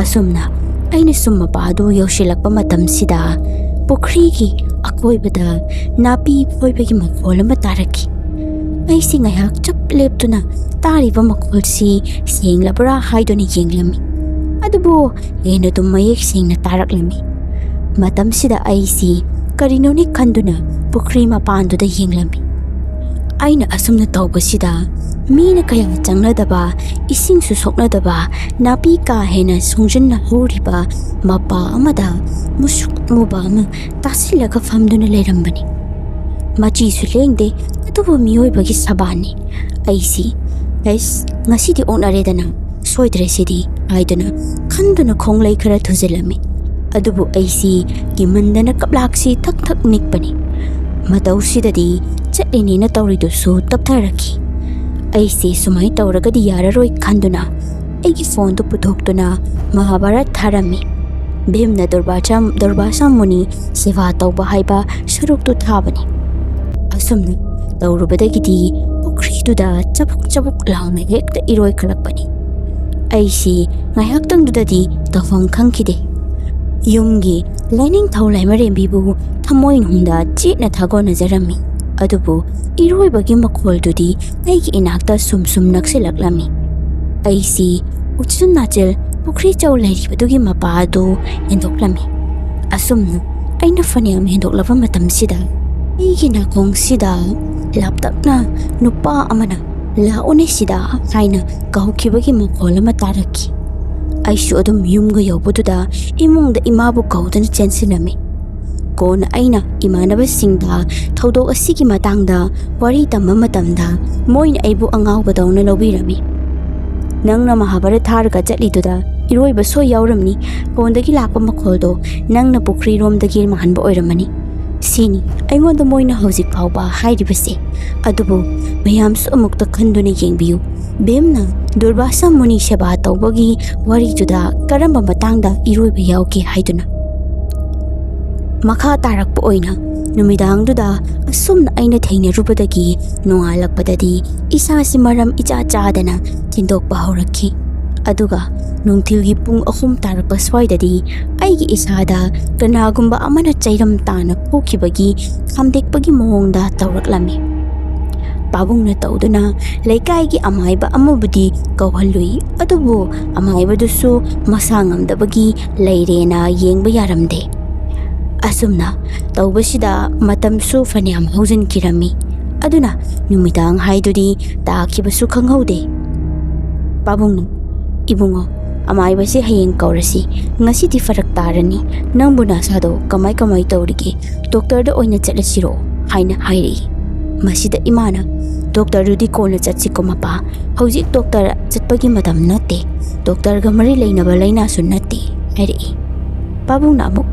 ꯑꯁꯨꯝꯅ ꯑꯩꯅ ꯁꯨꯝ ꯃꯄꯥꯗꯨ ꯌꯧꯁꯤꯜꯂꯛꯄ ꯃꯇꯝꯁꯤꯗ ꯄꯨꯈ꯭ꯔꯤꯒꯤ ꯑꯀꯣꯏꯕꯗ ꯅꯥꯄꯤ ꯐꯣꯏꯕꯒꯤ ꯃꯈꯣꯜ ꯑꯃ ꯇꯥꯔꯛꯈꯤ꯫ ꯑꯩꯁꯤ ꯉꯥꯏꯍꯥꯛ ꯆꯞ ꯂꯦꯞꯇꯨꯅ ꯇꯥꯔꯤꯕ ꯃꯈꯣꯜꯁꯤ ꯁꯦꯡꯂꯕ꯭ꯔꯥ ꯍꯥꯏꯗꯨꯅ ꯌꯦꯡꯂꯝꯃꯤ꯫ ꯑꯗꯨꯕꯨ ꯍꯦꯟꯅ ꯑꯗꯨꯝ ꯃꯌꯦꯛ ꯁꯦꯡꯅ ꯇꯥꯔꯛꯂꯝꯃꯤ꯫ ꯃꯇꯝꯁꯤꯗ ꯑꯩꯁꯤ ꯀꯔꯤꯅꯣꯅꯤ ꯈꯟꯗꯨꯅ ꯄꯨꯈ꯭ꯔꯤ ꯃꯄꯥꯟꯗꯨꯗ ꯌꯦꯡꯂꯝꯃꯤ꯫ ꯑꯩꯅ ꯑꯁꯨꯝꯅ ꯇꯧꯕꯁꯤꯗ ꯃꯤꯅ ꯀꯌꯥ ꯆꯪꯅꯗꯕ, ꯏꯁꯤꯡꯁꯨ ꯁꯣꯛꯅꯗꯕ, ꯅꯥꯄꯤ ꯀꯥ ꯍꯦꯟꯅ ꯁꯣꯡꯖꯤꯟꯅ ꯍꯧꯔꯤꯕ ꯃꯄꯥ ꯑꯃꯗ ꯃꯨꯁꯨꯛ ꯃꯨꯕ ꯑꯃ ꯇꯥꯁꯤꯜꯂꯒ ꯐꯝꯗꯨꯅ ꯂꯩꯔꯝꯕꯅꯤ꯫ ꯃꯆꯤꯁꯨ ꯂꯦꯡꯗꯦ, ꯑꯗꯨꯕꯨ ꯃꯤꯑꯣꯏꯕꯒꯤ ꯁꯕꯥꯟꯅꯤ꯫ ꯑꯩꯁꯤ, "ꯑꯩꯁ, ꯉꯁꯤꯗꯤ ꯑꯣꯛꯅꯔꯦꯗꯅ, ꯁꯣꯏꯗ꯭ꯔꯦ ꯁꯤꯗꯤ" ꯍꯥꯏꯗꯨꯅ ꯈꯟꯗꯨꯅ ꯈꯣꯡꯂꯩ ꯈꯔ ꯊꯨꯖꯤꯜꯂꯝꯃꯤ꯫ ꯑꯗꯨꯕꯨ ꯑꯩꯁꯤ ꯀꯤꯃꯟꯗꯅ ꯀꯞꯂꯥꯛꯁꯤ ꯊꯛ ꯊꯛ ꯅꯤꯛꯄꯅꯤ꯫ ꯃꯇꯧꯁꯤꯗꯗꯤ ꯆꯠꯂꯤꯅꯦꯅ ꯇꯧꯔꯤꯗꯨꯁꯨ ꯇꯞꯊꯔꯛꯈꯤ꯫ ꯑꯩꯁꯤ ꯁꯨꯃꯥꯏꯅ ꯇꯧꯔꯒꯗꯤ ꯌꯥꯔꯔꯣꯏ ꯈꯟꯗꯨꯅ ꯑꯩꯒꯤ ꯐꯣꯟꯗꯨ ꯄꯨꯊꯣꯛꯇꯨꯅ ꯃꯍꯥꯚꯥꯔꯠ ꯊꯥꯔꯝꯃꯤ꯫ ꯚꯤꯝꯅ ꯗꯨꯔꯚꯥꯁꯥ ꯗꯨꯔꯚꯥꯁꯥ ꯃꯨꯅꯤ ꯁꯦꯕꯥ ꯇꯧꯕ ꯍꯥꯏꯕ ꯁꯔꯨꯛꯇꯨ ꯊꯥꯕꯅꯤ꯫ ꯑꯁꯨꯝꯅ ꯇꯧꯔꯨꯕꯗꯒꯤꯗꯤ ꯄꯨꯈ꯭ꯔꯤꯗꯨꯗ ꯆꯕꯨꯛ ꯆꯕꯨꯛ ꯂꯥꯎꯅ ꯍꯦꯛꯇ ꯏꯔꯣꯏꯈꯠꯂꯛꯄꯅꯤ꯫ ꯑꯩꯁꯤ ꯉꯥꯏꯍꯥꯛꯇꯪꯗꯨꯗꯗꯤ ꯇꯧꯐꯝ ꯈꯪꯈꯤꯗꯦ꯫ ꯌꯨꯝꯒꯤ ꯂꯥꯏꯅꯤꯡꯊꯧ ꯂꯥꯏꯃꯔꯦꯝꯕꯤꯕꯨ ꯊꯃꯣꯏꯅꯨꯡꯗ ꯆꯦꯠꯅ ꯊꯥꯒꯣꯟꯅꯖꯔꯝꯃꯤ꯫ ꯑꯗꯨꯕꯨ ꯏꯔꯣꯏꯕꯒꯤ ꯃꯈꯣꯜꯗꯨꯗꯤ ꯑꯩꯒꯤ ꯏꯅꯥꯛꯇ ꯁꯨꯝ ꯁꯨꯝ ꯅꯛꯁꯤꯜꯂꯛꯂꯝꯃꯤ꯫ ꯑꯩꯁꯤ ꯎꯆꯤꯟ ꯅꯥꯆꯤꯜ ꯄꯨꯈ꯭ꯔꯤ ꯆꯧ ꯂꯩꯔꯤꯕꯗꯨꯒꯤ ꯃꯄꯥ ꯑꯗꯨ ꯍꯦꯟꯗꯣꯛꯂꯝꯃꯤ꯫ ꯑꯁꯨꯝꯅ ꯑꯩꯅ ꯐꯅꯌꯥꯝ ꯍꯦꯟꯗꯣꯛꯂꯕ ꯃꯇꯝꯁꯤꯗ ꯑꯩꯒꯤ ꯅꯥꯀꯣꯡꯁꯤꯗ ꯂꯥꯞꯇꯛꯅ ꯅꯨꯄꯥ ꯑꯃꯅ "ꯂꯥꯛꯎꯅꯦ ꯁꯤꯗ" ꯍꯥꯏꯅ ꯀꯧꯈꯤꯕꯒꯤ ꯃꯈꯣꯜ ꯑꯃ ꯇꯥꯔꯛꯈꯤ꯫ ꯑꯩꯁꯨ ꯑꯗꯨꯝ ꯌꯨꯝꯒ ꯌꯧꯕꯗꯨꯗ ꯏꯃꯨꯡꯗ ꯏꯃꯥꯕꯨ ꯀꯧꯗꯨꯅ ꯆꯦꯟꯁꯤꯜꯂꯝꯃꯤ꯫ ꯀꯣꯟꯅ ꯑꯩꯅ ꯏꯃꯥꯟꯅꯕꯁꯤꯡꯗ ꯊꯧꯗꯣꯛ ꯑꯁꯤꯒꯤ ꯃꯇꯥꯡꯗ ꯋꯥꯔꯤ ꯇꯝꯕ ꯃꯇꯝꯗ ꯃꯣꯏꯅ ꯑꯩꯕꯨ ꯑꯉꯥꯎꯕꯗꯧꯅ ꯂꯧꯕꯤꯔꯝꯃꯤ꯫ "ꯅꯪꯅ ꯃꯍꯥꯚꯥꯔꯠ ꯊꯥꯔꯒ ꯆꯠꯂꯤꯗꯨꯗ ꯏꯔꯣꯏꯕ ꯁꯣꯏ ꯌꯥꯎꯔꯝꯅꯤ꯫ ꯐꯣꯟꯗꯒꯤ ꯂꯥꯛꯄ ꯃꯈꯣꯜꯗꯣ ꯅꯪꯅ ꯄꯨꯈ꯭ꯔꯤꯔꯣꯝꯗꯒꯤ ꯃꯥꯟꯕ ꯑꯣꯏꯔꯝꯃꯅꯤ꯫" ꯁꯤꯅꯤ ꯑꯩꯉꯣꯟꯗ ꯃꯣꯏꯅ ꯍꯧꯖꯤꯛ ꯐꯥꯎꯕ ꯍꯥꯏꯔꯤꯕꯁꯦ꯫ ꯑꯗꯨꯕꯨ ꯃꯌꯥꯝꯁꯨ ꯑꯃꯨꯛꯇ ꯈꯟꯗꯨꯅ ꯌꯦꯡꯕꯤꯌꯨ, ꯚꯤꯝꯅ ꯗꯨꯔꯚꯥꯁꯥ ꯃꯨꯅꯤ ꯁꯦꯕꯥ ꯇꯧꯕꯒꯤ ꯋꯥꯔꯤꯗꯨꯗ ꯀꯔꯝꯕ ꯃꯇꯥꯡꯗ ꯏꯔꯣꯏꯕ ꯌꯥꯎꯒꯦ ꯍꯥꯏꯗꯨꯅ꯫ ꯃꯈꯥ ꯇꯥꯔꯛꯄ ꯑꯣꯏꯅ ꯅꯨꯃꯤꯗꯥꯡꯗꯨꯗ ꯑꯁꯨꯝꯅ ꯑꯩꯅ ꯊꯦꯡꯅꯔꯨꯕꯗꯒꯤ ꯅꯣꯡꯉꯥꯜꯂꯛꯄꯗꯗꯤ ꯏꯁꯥꯁꯤ ꯃꯔꯝ ꯏꯆꯥ ꯆꯥꯗꯅ ꯊꯤꯟꯗꯣꯛꯄ ꯍꯧꯔꯛꯈꯤ꯫ ꯑꯗꯨꯒ ꯅꯨꯡꯊꯤꯜꯒꯤ ꯄꯨꯡ ꯑꯍꯨꯝ ꯇꯥꯔꯛꯄ ꯁ꯭ꯋꯥꯏꯗꯗꯤ ꯑꯩꯒꯤ ꯏꯁꯥꯗ ꯀꯅꯥꯒꯨꯝꯕ ꯑꯃꯅ ꯆꯩꯔꯝ ꯇꯥꯅ ꯐꯨꯈꯤꯕꯒꯤ ꯈꯥꯝꯗꯦꯛꯄꯒꯤ ꯃꯑꯣꯡꯗ ꯇꯧꯔꯛꯂꯝꯃꯤ꯫ ꯄꯥꯕꯨꯡꯅ ꯇꯧꯗꯨꯅ ꯂꯩꯀꯥꯏꯒꯤ ꯑꯃꯥꯏꯕ ꯑꯃꯕꯨꯗꯤ ꯀꯧꯍꯜꯂꯨꯏ, ꯑꯗꯨꯕꯨ ꯑꯃꯥꯏꯕꯗꯨꯁꯨ ꯃꯁꯥ ꯉꯝꯗꯕꯒꯤ ꯂꯩꯔꯦꯅ ꯌꯦꯡꯕ ꯌꯥꯔꯝꯗꯦ꯫ ꯑꯁꯨꯝꯅ ꯇꯧꯕꯁꯤꯗ ꯃꯇꯝꯁꯨ ꯐꯅꯌꯥꯝ ꯍꯧꯖꯤꯟꯈꯤꯔꯝꯃꯤ꯫ ꯑꯗꯨꯅ ꯅꯨꯃꯤꯗꯥꯡ ꯍꯥꯏꯗꯨꯗꯤ ꯇꯥꯈꯤꯕꯁꯨ ꯈꯪꯍꯧꯗꯦ꯫ ꯄꯥꯕꯨꯡꯅ, "ꯏꯕꯨꯡꯉꯣ, ꯑꯃꯥꯏꯕꯁꯦ ꯍꯌꯦꯡ ꯀꯧꯔꯁꯤ, ꯉꯁꯤꯗꯤ ꯐꯔꯛ ꯇꯥꯔꯅꯤ꯫ ꯅꯪꯕꯨ ꯅꯁꯥꯗꯣ ꯀꯃꯥꯏ ꯀꯃꯥꯏ ꯇꯧꯔꯤꯒꯦ? ꯗꯣꯛꯇꯔꯗ ꯑꯣꯏꯅ ꯆꯠꯂꯁꯤꯔꯣ?" ꯍꯥꯏꯅ ꯍꯥꯏꯔꯛꯏ꯫ ꯃꯁꯤꯗ ꯏꯃꯥꯅ, "ꯗꯣꯛꯇꯔꯗꯨꯗꯤ ꯀꯣꯟꯅ ꯆꯠꯁꯤꯀꯣ ꯃꯄꯥ, ꯍꯧꯖꯤꯛ ꯗꯣꯛꯇꯔ ꯆꯠꯄꯒꯤ ꯃꯇꯝ ꯅꯠꯇꯦ, ꯗꯣꯛꯇꯔꯒ ꯃꯔꯤ ꯂꯩꯅꯕ ꯂꯥꯏꯅꯥꯁꯨ ꯅꯠꯇꯦ" ꯍꯥꯏꯔꯛꯏ꯫ ꯄꯥꯕꯨꯡꯅ ꯑꯃꯨꯛ,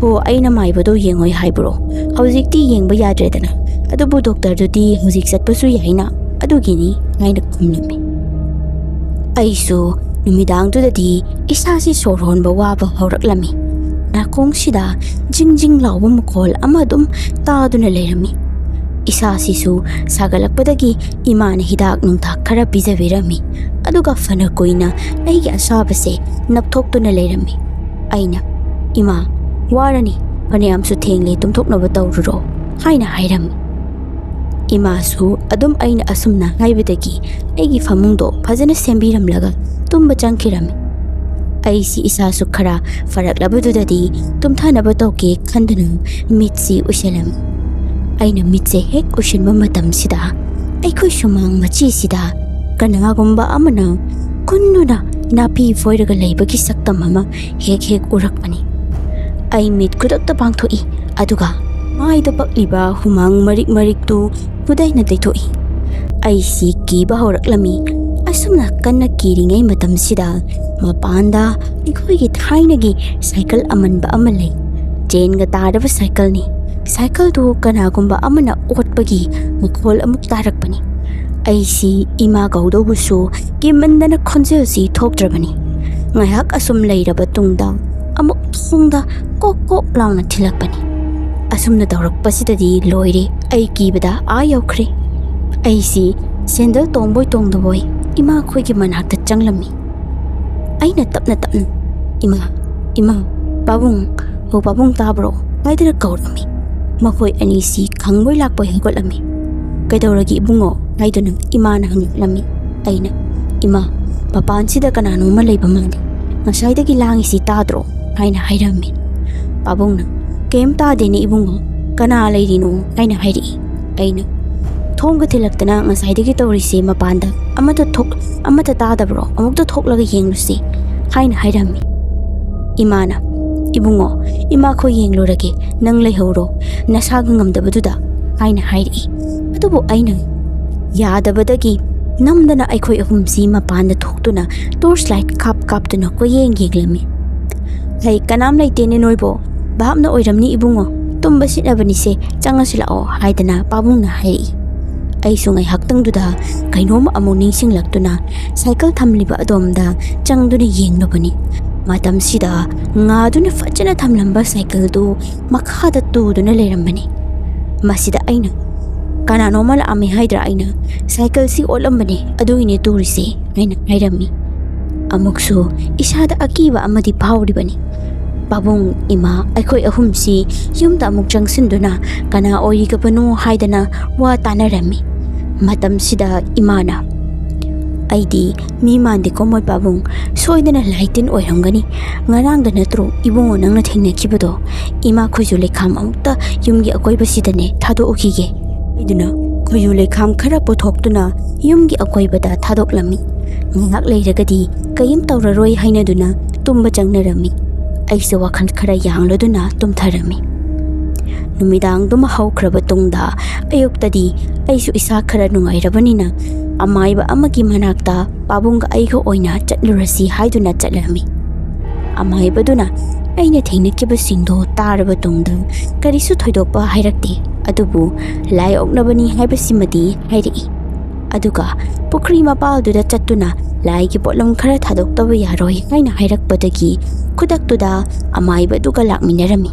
"ꯍꯣ, ꯑꯩꯅ ꯃꯥꯏꯕꯗꯣ ꯌꯦꯡꯉꯣꯏ ꯍꯥꯏꯕ꯭ꯔꯣ? ꯍꯧꯖꯤꯛꯇꯤ ꯌꯦꯡꯕ ꯌꯥꯗ꯭ꯔꯦꯗꯅ꯫ ꯑꯗꯨꯕꯨ ꯗꯣꯛꯇꯔꯗꯨꯗꯤ ꯍꯧꯖꯤꯛ ꯆꯠꯄꯁꯨ ꯌꯥꯏꯅ, ꯑꯗꯨꯒꯤꯅꯤ," ꯍꯥꯏꯅ ꯈꯨꯝꯂꯝꯃꯤ꯫ ꯑꯩꯁꯨ ꯅꯨꯃꯤꯗꯥꯡꯗꯨꯗꯗꯤ ꯏꯁꯥꯁꯤ ꯁꯣꯔ ꯍꯣꯟꯕ ꯋꯥꯕ ꯍꯧꯔꯛꯂꯝꯃꯤ꯫ ꯅꯥꯀꯣꯡꯁꯤꯗ ꯖꯤꯡ ꯖꯤꯡ ꯂꯥꯎꯕ ꯃꯈꯣꯜ ꯑꯃ ꯑꯗꯨꯝ ꯇꯥꯗꯨꯅ ꯂꯩꯔꯝꯃꯤ꯫ ꯏꯁꯥꯁꯤꯁꯨ ꯁꯥꯒꯠꯂꯛꯄꯗꯒꯤ ꯏꯃꯥꯅ ꯍꯤꯗꯥꯛ ꯅꯨꯡꯊꯥꯛ ꯈꯔ ꯄꯤꯖꯕꯤꯔꯝꯃꯤ꯫ ꯑꯗꯨꯒ ꯐꯅ ꯀꯨꯏꯅ ꯑꯩꯒꯤ ꯑꯁꯥꯕꯁꯦ ꯅꯞꯊꯣꯛꯇꯨꯅ ꯂꯩꯔꯝꯃꯤ꯫ ꯑꯩꯅ, "ꯏꯃꯥ, ꯋꯥꯔꯅꯤ, ꯐꯅꯌꯥꯝꯁꯨ ꯊꯦꯡꯂꯦ, ꯇꯨꯝꯊꯣꯛꯅꯕ ꯇꯧꯔꯨꯔꯣ," ꯍꯥꯏꯅ ꯍꯥꯏꯔꯝꯃꯤ꯫ ꯏꯃꯥꯁꯨ ꯑꯗꯨꯝ ꯑꯩꯅ ꯑꯁꯨꯝꯅ ꯍꯥꯏꯕꯗꯒꯤ ꯑꯩꯒꯤ ꯐꯃꯨꯡꯗꯣ ꯐꯖꯅ ꯁꯦꯝꯕꯤꯔꯝꯂꯒ ꯇꯨꯝꯕ ꯆꯪꯈꯤꯔꯝꯃꯤ꯫ ꯑꯩꯁꯤ ꯏꯁꯥꯁꯨ ꯈꯔ ꯐꯔꯛꯂꯕꯗꯨꯗꯗꯤ ꯇꯨꯝꯊꯅꯕ ꯇꯧꯒꯦ ꯈꯟꯗꯨꯅ ꯃꯤꯠꯁꯤ ꯎꯏꯁꯤꯜꯂꯝꯃꯤ꯫ ꯑꯩꯅ ꯃꯤꯠꯁꯦ ꯍꯦꯛ ꯎꯏꯁꯤꯟꯕ ꯃꯇꯝꯁꯤꯗ ꯑꯩꯈꯣꯏ ꯁꯨꯃꯥꯡ ꯃꯆꯤꯁꯤꯗ ꯀꯅꯥꯒꯨꯝꯕ ꯑꯃꯅ ꯀꯨꯟꯗꯨꯅ ꯅꯥꯄꯤ ꯐꯣꯏꯔꯒ ꯂꯩꯕꯒꯤ ꯁꯛꯇꯝ ꯑꯃ ꯍꯦꯛ ꯍꯦꯛ ꯎꯔꯛꯄꯅꯤ꯫ ꯑꯩ ꯃꯤꯠ ꯈꯨꯗꯛꯇ ꯄꯥꯡꯊꯣꯛꯏ, ꯑꯗꯨꯒ ꯃꯥꯏꯗ ꯄꯛꯂꯤꯕ ꯍꯨꯃꯥꯡ ꯃꯔꯤꯛ ꯃꯔꯤꯛꯇꯨ ꯈꯨꯗꯩꯅ ꯇꯩꯊꯣꯛꯏ꯫ ꯑꯩꯁꯤ ꯀꯤꯕ ꯍꯧꯔꯛꯂꯝꯃꯤ꯫ ꯑꯁꯨꯝꯅ ꯀꯟꯅ ꯀꯤꯔꯤꯉꯩ ꯃꯇꯝꯁꯤꯗ ꯃꯄꯥꯟꯗ ꯑꯩꯈꯣꯏꯒꯤ ꯊꯥꯏꯅꯒꯤ ꯁꯥꯏꯀꯜ ꯑꯃꯟꯕ ꯑꯃ ꯂꯩ꯫ ꯆꯦꯟꯒ ꯇꯥꯔꯕ ꯁꯥꯏꯀꯜꯅꯤ꯫ ꯁꯥꯏꯀꯜꯗꯨ ꯀꯅꯥꯒꯨꯝꯕ ꯑꯃꯅ ꯑꯣꯠꯄꯒꯤ ꯃꯈꯣꯜ ꯑꯃꯨꯛ ꯇꯥꯔꯛꯄꯅꯤ꯫ ꯑꯩꯁꯤ ꯏꯃꯥ ꯀꯧꯗꯧꯕꯁꯨ ꯀꯤꯃꯟꯗꯅ ꯈꯣꯟꯖꯦꯜꯁꯤ ꯊꯣꯛꯇ꯭ꯔꯕꯅꯤ꯫ ꯉꯥꯏꯍꯥꯛ ꯑꯁꯨꯝ ꯂꯩꯔꯕ ꯇꯨꯡꯗ ꯑꯃꯨꯛ ꯊꯣꯡꯗ ꯀꯣꯛ ꯀꯣꯛ ꯂꯥꯎꯅ ꯊꯤꯜꯂꯛꯄꯅꯤ꯫ ꯑꯁꯨꯝꯅ ꯇꯧꯔꯛꯄꯁꯤꯗꯗꯤ ꯂꯣꯏꯔꯦ, ꯑꯩ ꯀꯤꯕꯗ ꯑꯥ ꯌꯧꯈ꯭ꯔꯦ꯫ ꯑꯩꯁꯤ ꯁꯦꯟꯗꯜ ꯇꯣꯡꯕꯣꯏ ꯇꯣꯡꯗꯕꯣꯏ ꯏꯃꯥꯈꯣꯏꯒꯤ ꯃꯅꯥꯛꯇ ꯆꯪꯂꯝꯃꯤ꯫ ꯑꯩꯅ ꯇꯞꯅ ꯇꯞꯅ, "ꯏꯃꯥ, ꯏꯃꯥ, ꯄꯥꯕꯨꯡ, ꯍꯣ ꯄꯥꯕꯨꯡ ꯇꯥꯕ꯭ꯔꯣ?" ꯍꯥꯏꯗꯨꯅ ꯀꯧꯔꯝꯃꯤ꯫ ꯃꯈꯣꯏ ꯑꯅꯤꯁꯤ ꯈꯪꯕꯣꯏ ꯂꯥꯛꯄꯣꯏ ꯍꯧꯒꯠꯂꯝꯃꯤ꯫ "ꯀꯩꯗꯧꯔꯒꯦ ꯏꯕꯨꯡꯉꯣ?" ꯍꯥꯏꯗꯨꯅ ꯏꯃꯥꯅ ꯍꯪꯂꯛꯂꯝꯃꯤ꯫ ꯑꯩꯅ, "ꯏꯃꯥ, ꯃꯄꯥꯟꯁꯤꯗ ꯀꯅꯥꯅꯣꯝꯃ ꯂꯩꯕ ꯃꯥꯜꯂꯤ꯫ ꯉꯁꯥꯏꯗꯒꯤ ꯂꯥꯡꯉꯤꯁꯤ ꯇꯥꯗ꯭ꯔꯣ?" ꯍꯥꯏꯅ ꯍꯥꯏꯔꯝꯃꯤ꯫ ꯄꯥꯕꯨꯡꯅ, "ꯀꯩꯝ ꯇꯥꯗꯦꯅꯦ ꯏꯕꯨꯡꯉꯣ, ꯀꯅꯥ ꯂꯩꯔꯤꯅꯣ?" ꯍꯥꯏꯅ ꯍꯥꯏꯔꯛꯏ꯫ ꯑꯩꯅ, "ꯊꯣꯡꯒ ꯊꯤꯜꯂꯛꯇꯅ ꯉꯁꯥꯏꯗꯒꯤ ꯇꯧꯔꯤꯁꯦ ꯃꯄꯥꯟꯗ ꯑꯃꯠꯇ ꯊꯣꯛ-, ꯑꯃꯠꯇ ꯇꯥꯗꯕ꯭ꯔꯣ? ꯑꯃꯨꯛꯇ ꯊꯣꯛꯂꯒ ꯌꯦꯡꯂꯨꯁꯤ," ꯍꯥꯏꯅ ꯍꯥꯏꯔꯝꯃꯤ꯫ ꯏꯃꯥꯅ, "ꯏꯕꯨꯡꯉꯣ, ꯏꯃꯥꯈꯣꯏ ꯌꯦꯡꯂꯨꯔꯒꯦ, ꯅꯪ ꯂꯩꯍꯧꯔꯣ, ꯅꯁꯥꯒ ꯉꯝꯗꯕꯗꯨꯗ," ꯍꯥꯏꯅ ꯍꯥꯏꯔꯛꯏ꯫ ꯑꯗꯨꯕꯨ ꯑꯩꯅ ꯌꯥꯗꯕꯗꯒꯤ ꯅꯝꯗꯅ ꯑꯩꯈꯣꯏ ꯑꯍꯨꯝꯁꯤ ꯃꯄꯥꯟꯗ ꯊꯣꯛꯇꯨꯅ torch light ꯀꯥꯞ ꯀꯥꯞꯇꯨꯅ ꯀꯣꯏꯌꯦꯡ ꯌꯦꯡꯂꯝꯃꯤ꯫ "ꯍꯩ, ꯀꯅꯥꯝ ꯂꯩꯇꯦꯅꯦ ꯅꯣꯏꯕꯣ꯫ ꯚꯥꯞꯅ ꯑꯣꯏꯔꯝꯅꯤ ꯏꯕꯨꯡꯉꯣ꯫ ꯇꯨꯝꯕ ꯁꯤꯠꯂꯕꯅꯤꯁꯦ, ꯆꯪꯉꯁꯤ ꯂꯥꯛꯑꯣ" ꯍꯥꯏꯗꯅ ꯄꯥꯕꯨꯡꯅ ꯍꯥꯏꯔꯛꯏ꯫ ꯑꯩꯁꯨ ꯉꯥꯏꯍꯥꯛꯇꯪꯗꯨꯗ ꯀꯩꯅꯣꯝ ꯑꯃꯨꯛ ꯅꯤꯡꯁꯤꯡꯂꯛꯇꯨꯅ ꯁꯥꯏꯀꯜ ꯊꯝꯂꯤꯕ ꯑꯗꯣꯝꯗ ꯆꯪꯗꯨꯅ ꯌꯦꯡꯂꯨꯕꯅꯤ꯫ ꯃꯇꯝꯁꯤꯗ ꯉꯥꯗꯨꯅ ꯐꯖꯅ ꯊꯝꯂꯝꯕ ꯁꯥꯏꯀꯜꯗꯨ ꯃꯈꯥꯗ ꯇꯨꯗꯨꯅ ꯂꯩꯔꯝꯕꯅꯤ꯫ ꯃꯁꯤꯗ ꯑꯩꯅ, "ꯀꯅꯥꯅꯣꯝꯃ ꯂꯥꯛꯑꯝꯃꯦ ꯍꯥꯏꯗ꯭ꯔꯥ? ꯑꯩꯅ ꯁꯥꯏꯀꯜꯁꯤ ꯑꯣꯠꯂꯝꯕꯅꯦ, ꯑꯗꯨꯒꯤꯅꯦ ꯇꯨꯔꯤꯁꯦ" ꯍꯥꯏꯅ ꯍꯥꯏꯔꯝꯃꯤ꯫ ꯑꯃꯨꯛꯁꯨ ꯏꯁꯥꯗ ꯑꯀꯤꯕ ꯑꯃꯗꯤ ꯐꯥꯎꯔꯤꯕꯅꯤ꯫ ꯄꯥꯕꯨꯡ, ꯏꯃꯥ, ꯑꯩꯈꯣꯏ ꯑꯍꯨꯝꯁꯤ ꯌꯨꯝꯗ ꯑꯃꯨꯛ ꯆꯪꯁꯤꯟꯗꯨꯅ ꯀꯅꯥ ꯑꯣꯏꯔꯤꯒꯕꯅꯣ ꯍꯥꯏꯗꯅ ꯋꯥ ꯇꯥꯅꯔꯝꯃꯤ꯫ ꯃꯇꯝꯁꯤꯗ ꯏꯃꯥꯅ, "ꯑꯩꯗꯤ ꯃꯤ ꯃꯥꯟꯗꯦꯀꯣ ꯃꯣꯏ ꯄꯥꯕꯨꯡ, ꯁꯣꯏꯗꯅ ꯂꯥꯏ ꯇꯤꯟ ꯑꯣꯏꯔꯝꯒꯅꯤ꯫ ꯉꯔꯥꯡꯗ ꯅꯠꯇ꯭ꯔꯣ ꯏꯕꯨꯡꯉꯣ ꯅꯪꯅ ꯊꯦꯡꯅꯈꯤꯕꯗꯣ? ꯏꯃꯥ ꯈꯣꯏꯖꯨ ꯂꯩꯈꯥꯝ ꯑꯃꯨꯛꯇ ꯌꯨꯝꯒꯤ ꯑꯀꯣꯏꯕꯁꯤꯗꯅꯦ ꯊꯥꯗꯣꯛꯎꯈꯤꯒꯦ" ꯍꯥꯏꯗꯨꯅ ꯈꯣꯏꯖꯨ ꯂꯩꯈꯥꯝ ꯈꯔ ꯄꯨꯊꯣꯛꯇꯨꯅ ꯌꯨꯝꯒꯤ ꯑꯀꯣꯏꯕꯗ ꯊꯥꯗꯣꯛꯂꯝꯃꯤ꯫ ꯉꯥꯏꯍꯥꯛ ꯂꯩꯔꯒꯗꯤ ꯀꯔꯤꯝ ꯇꯧꯔꯔꯣꯏ ꯍꯥꯏꯅꯗꯨꯅ ꯇꯨꯝꯕ ꯆꯪꯅꯔꯝꯃꯤ꯫ ꯑꯩꯁꯨ ꯋꯥꯈꯜ ꯈꯔ ꯌꯥꯡꯂꯗꯨꯅ ꯇꯨꯝꯊꯔꯝꯃꯤ꯫ ꯅꯨꯃꯤꯗꯥꯡꯗꯨꯃ ꯍꯧꯈ꯭ꯔꯕ ꯇꯨꯡꯗ ꯑꯌꯨꯛꯇꯗꯤ ꯑꯩꯁꯨ ꯏꯁꯥ ꯈꯔ ꯅꯨꯡꯉꯥꯏꯔꯕꯅꯤꯅ ꯑꯃꯥꯏꯕ ꯑꯃꯒꯤ ꯃꯅꯥꯛꯇ ꯄꯥꯕꯨꯡꯒ ꯑꯩꯒ ꯑꯣꯏꯅ ꯆꯠꯂꯨꯔꯁꯤ ꯍꯥꯏꯗꯨꯅ ꯆꯠꯂꯝꯃꯤ꯫ ꯑꯃꯥꯏꯕꯗꯨꯅ ꯑꯩꯅ ꯊꯦꯡꯅꯈꯤꯕꯁꯤꯡꯗꯣ ꯇꯥꯔꯕ ꯇꯨꯡꯗ ꯀꯔꯤꯁꯨ ꯊꯣꯏꯗꯣꯛꯄ ꯍꯥꯏꯔꯛꯇꯦ, ꯑꯗꯨꯕꯨ ꯂꯥꯏ ꯑꯣꯛꯅꯕꯅꯤ ꯍꯥꯏꯕꯁꯤꯃꯗꯤ ꯍꯥꯏꯔꯛꯏ꯫ ꯑꯗꯨꯒ ꯄꯨꯈ꯭ꯔꯤ ꯃꯄꯥꯜꯗꯨꯗ ꯆꯠꯇꯨꯅ ꯂꯥꯏꯒꯤ ꯄꯣꯠꯂꯝ ꯈꯔ ꯊꯥꯗꯣꯛꯇꯕ ꯌꯥꯔꯣꯏ ꯍꯥꯏꯅ ꯍꯥꯏꯔꯛꯄꯗꯒꯤ ꯈꯨꯗꯛꯇꯨꯗ ꯑꯃꯥꯏꯕꯗꯨꯒ ꯂꯥꯛꯃꯤꯟꯅꯔꯝꯃꯤ꯫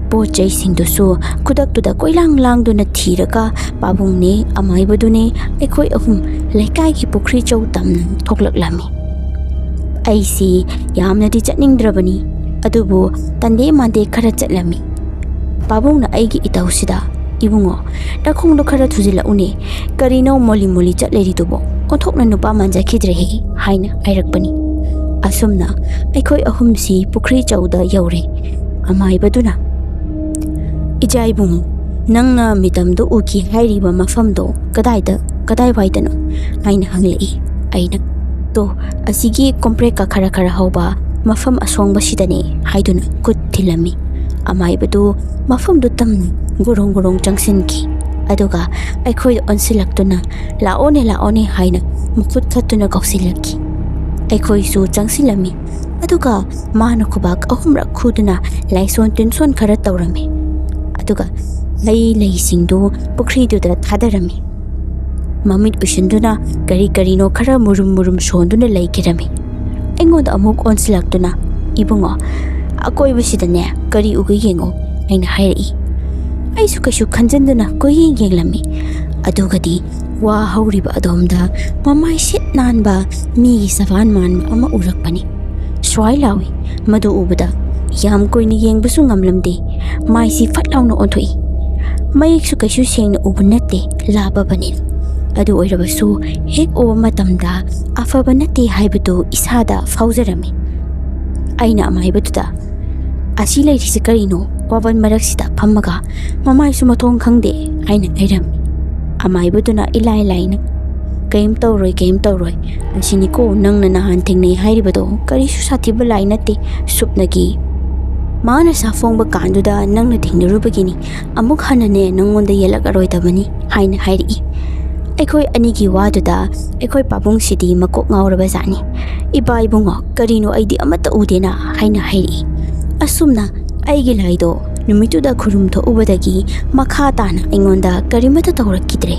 ꯄꯣꯠ ꯆꯩꯁꯤꯡꯗꯨꯁꯨ ꯈꯨꯗꯛꯇꯨꯗ ꯀꯣꯏꯂꯥꯡ ꯂꯥꯡꯗꯨꯅ ꯊꯤꯔꯒ ꯄꯥꯕꯨꯡꯅꯦ ꯑꯃꯥꯏꯕꯗꯨꯅꯦ ꯑꯩꯈꯣꯏ ꯑꯍꯨꯝ ꯂꯩꯀꯥꯏꯒꯤ ꯄꯨꯈ꯭ꯔꯤ ꯆꯧ ꯇꯝꯅ ꯊꯣꯛꯂꯛꯂꯝꯃꯤ꯫ ꯑꯩꯁꯤ ꯌꯥꯝꯅꯗꯤ ꯆꯠꯅꯤꯡꯗ꯭ꯔꯕꯅꯤ, ꯑꯗꯨꯕꯨ ꯇꯟꯗꯦ ꯃꯥꯟꯗꯦ ꯈꯔ ꯆꯠꯂꯝꯃꯤ꯫ ꯄꯥꯕꯨꯡꯅ ꯑꯩꯒꯤ ꯏꯇꯧꯁꯤꯗ, "ꯏꯕꯨꯡꯉꯣ, ꯅꯈꯣꯡꯗꯣ ꯈꯔ ꯊꯨꯖꯤꯜꯂꯛꯎꯅꯦ, ꯀꯔꯤꯅꯣ ꯃꯣꯂꯤ ꯃꯣꯂꯤ ꯆꯠ ꯂꯩꯔꯤꯗꯨꯕꯣ? ꯑꯣꯟꯊꯣꯛꯅ ꯅꯨꯄꯥ ꯃꯥꯟꯖꯈꯤꯗ꯭ꯔꯦꯍꯦ" ꯍꯥꯏꯅ ꯍꯥꯏꯔꯛꯄꯅꯤ꯫ ꯑꯁꯨꯝꯅ ꯑꯩꯈꯣꯏ ꯑꯍꯨꯝꯁꯤ ꯄꯨꯈ꯭ꯔꯤ ꯆꯧꯗ ꯌꯧꯔꯦ꯫ ꯑꯃꯥꯏꯕꯗꯨꯅ, "ꯏꯆꯥ ꯏꯕꯨꯡꯉꯣ, ꯅꯪꯅ ꯃꯤꯇꯝꯗ ꯎꯈꯤ ꯍꯥꯏꯔꯤꯕ ꯃꯐꯝꯗꯣ ꯀꯗꯥꯏꯗ, ꯀꯗꯥꯏꯋꯥꯏꯗꯅꯣ?" ꯍꯥꯏꯅ ꯍꯪꯂꯛꯏ꯫ ꯑꯩꯅ, "ꯇꯣ, ꯑꯁꯤꯒꯤ ꯀꯣꯝꯄ꯭ꯔꯦꯛꯀ ꯈꯔ ꯈꯔ ꯍꯧꯕ ꯃꯐꯝ ꯑꯁꯣꯡꯕꯁꯤꯗꯅꯦ" ꯍꯥꯏꯗꯨꯅ ꯈꯨꯠ ꯊꯤꯜꯂꯝꯃꯤ꯫ ꯑꯃꯥꯏꯕꯗꯨ ꯃꯐꯝꯗꯨ ꯇꯝꯅ ꯒꯣꯔꯣꯡ ꯒꯣꯔꯣꯡ ꯆꯪꯁꯤꯟꯈꯤ꯫ ꯑꯗꯨꯒ ꯑꯩꯈꯣꯏꯗ ꯑꯣꯟꯁꯤꯜꯂꯛꯇꯨꯅ, "ꯂꯥꯛꯑꯣꯅꯦ, ꯂꯥꯛꯑꯣꯅꯦ" ꯍꯥꯏꯅ ꯃꯈꯨꯠ ꯈꯠꯇꯨꯅ ꯀꯧꯁꯤꯜꯂꯛꯈꯤ꯫ ꯑꯩꯈꯣꯏꯁꯨ ꯆꯪꯁꯤꯜꯂꯝꯃꯤ꯫ ꯑꯗꯨꯒ ꯃꯥꯅ ꯈꯨꯕꯥꯛ ꯑꯍꯨꯝꯔꯛ ꯈꯨꯗꯨꯅ ꯂꯥꯏꯁꯣꯟ ꯇꯤꯟꯁꯣꯟ ꯈꯔ ꯇꯧꯔꯝꯃꯤ꯫ ꯑꯗꯨꯒ ꯍꯩ ꯂꯩꯁꯤꯡꯗꯨ ꯄꯨꯈ꯭ꯔꯤꯗꯨꯗ ꯊꯥꯗꯔꯝꯃꯤ꯫ ꯃꯃꯤꯠ ꯎꯏꯁꯤꯟꯗꯨꯅ ꯀꯔꯤ ꯀꯔꯤꯅꯣ ꯈꯔ ꯃꯨꯔꯨꯝ ꯃꯨꯔꯨꯝ ꯁꯣꯟꯗꯨꯅ ꯂꯩꯈꯤꯔꯝꯃꯤ꯫ ꯑꯩꯉꯣꯟꯗ ꯑꯃꯨꯛ ꯑꯣꯟꯁꯤꯜꯂꯛꯇꯨꯅ, "ꯏꯕꯨꯡꯉꯣ, ꯑꯀꯣꯏꯕꯁꯤꯗꯅꯦ ꯀꯔꯤ ꯎꯒꯦ ꯌꯦꯡꯉꯣ" ꯍꯥꯏꯅ ꯍꯥꯏꯔꯛꯏ꯫ ꯑꯩꯁꯨ ꯀꯩꯁꯨ ꯈꯟꯖꯤꯟꯗꯅ ꯀꯣꯏꯌꯦꯡ ꯌꯦꯡꯂꯝꯃꯤ꯫ ꯑꯗꯨꯒꯗꯤ ꯋꯥ ꯍꯧꯔꯤꯕ ꯑꯗꯣꯝꯗ ꯃꯃꯥꯏ ꯁꯤꯠ ꯅꯥꯟꯕ ꯃꯤꯒꯤ ꯁꯕꯥꯟ ꯃꯥꯟꯕ ꯑꯃ ꯎꯔꯛꯄꯅꯤ꯫ ꯁ꯭ꯋꯥꯏ ꯂꯥꯎꯏ꯫ ꯃꯗꯨ ꯎꯕꯗ ꯌꯥꯝ ꯀꯨꯏꯅ ꯌꯦꯡꯕꯁꯨ ꯉꯝꯂꯝꯗꯦ꯫ ꯃꯥꯏꯁꯤ ꯐꯠ ꯂꯥꯎꯅ ꯑꯣꯟꯊꯣꯛꯏ꯫ ꯃꯌꯦꯛꯁꯨ ꯀꯩꯁꯨ ꯁꯦꯡꯅ ꯎꯕ ꯅꯠꯇꯦ, ꯂꯥꯞꯄꯕꯅꯤꯅ꯫ ꯑꯗꯨ ꯑꯣꯏꯔꯕꯁꯨ ꯍꯦꯛ ꯎꯕ ꯃꯇꯝꯗ ꯑꯐꯕ ꯅꯠꯇꯦ ꯍꯥꯏꯕꯗꯨ ꯏꯁꯥꯗ ꯐꯥꯎꯖꯔꯝꯃꯤ꯫ ꯑꯩꯅ ꯑꯃꯥꯏꯕꯗꯨꯗ, "ꯑꯁꯤ ꯂꯩꯔꯤꯁꯤ ꯀꯔꯤꯅꯣ? ꯋꯥꯄꯟ ꯃꯔꯛꯁꯤꯗ ꯐꯝꯃꯒ ꯃꯃꯥꯏꯁꯨ ꯃꯊꯣꯡ ꯈꯪꯗꯦ" ꯍꯥꯏꯅ ꯍꯥꯏꯔꯝꯃꯤ꯫ ꯑꯃꯥꯏꯕꯗꯨꯅ ꯏꯂꯥꯏ ꯂꯥꯏꯅ, "ꯀꯩꯝ ꯇꯧꯔꯣꯏ, ꯀꯩꯝ ꯇꯧꯔꯣꯏ꯫ ꯑꯁꯤꯅꯤꯀꯣ ꯅꯪꯅ ꯅꯍꯥꯟ ꯊꯦꯡꯅꯩ ꯍꯥꯏꯔꯤꯕꯗꯣ, ꯀꯔꯤꯁꯨ ꯁꯥꯊꯤꯕ ꯂꯥꯏ ꯅꯠꯇꯦ, ꯁꯨꯞꯅꯒꯤ ꯃꯥꯅ ꯁꯥꯐꯣꯡꯕ ꯀꯥꯟꯗꯨꯗ ꯅꯪꯅ ꯊꯦꯡꯅꯔꯨꯕꯒꯤꯅꯤ꯫ ꯑꯃꯨꯛ ꯍꯟꯅꯅꯦ ꯅꯪꯉꯣꯟꯗ ꯌꯦꯜꯂꯛꯑꯔꯣꯏꯗꯕꯅꯤ" ꯍꯥꯏꯅ ꯍꯥꯏꯔꯛꯏ꯫ ꯑꯩꯈꯣꯏ ꯑꯅꯤꯒꯤ ꯋꯥꯗꯨꯗ ꯑꯩꯈꯣꯏ ꯄꯥꯕꯨꯡꯁꯤꯗꯤ ꯃꯀꯣꯛ ꯉꯥꯎꯔꯕ ꯖꯥꯠꯅꯤ꯫ "ꯏꯄꯥ ꯏꯕꯨꯡꯉꯣ, ꯀꯔꯤꯅꯣ ꯑꯩꯗꯤ ꯑꯃꯠꯇ ꯎꯗꯦꯅ" ꯍꯥꯏꯅ ꯍꯥꯏꯔꯛꯏ꯫ ꯑꯁꯨꯝꯅ ꯑꯩꯒꯤ ꯂꯥꯏꯗꯣ ꯅꯨꯃꯤꯠꯇꯨꯗ ꯈꯨꯔꯨꯝ ꯊꯣꯛꯎꯕꯗꯒꯤ ꯃꯈꯥ ꯇꯥꯅ ꯑꯩꯉꯣꯟꯗ ꯀꯔꯤꯃꯠꯇ ꯇꯧꯔꯛꯈꯤꯗ꯭ꯔꯦ꯫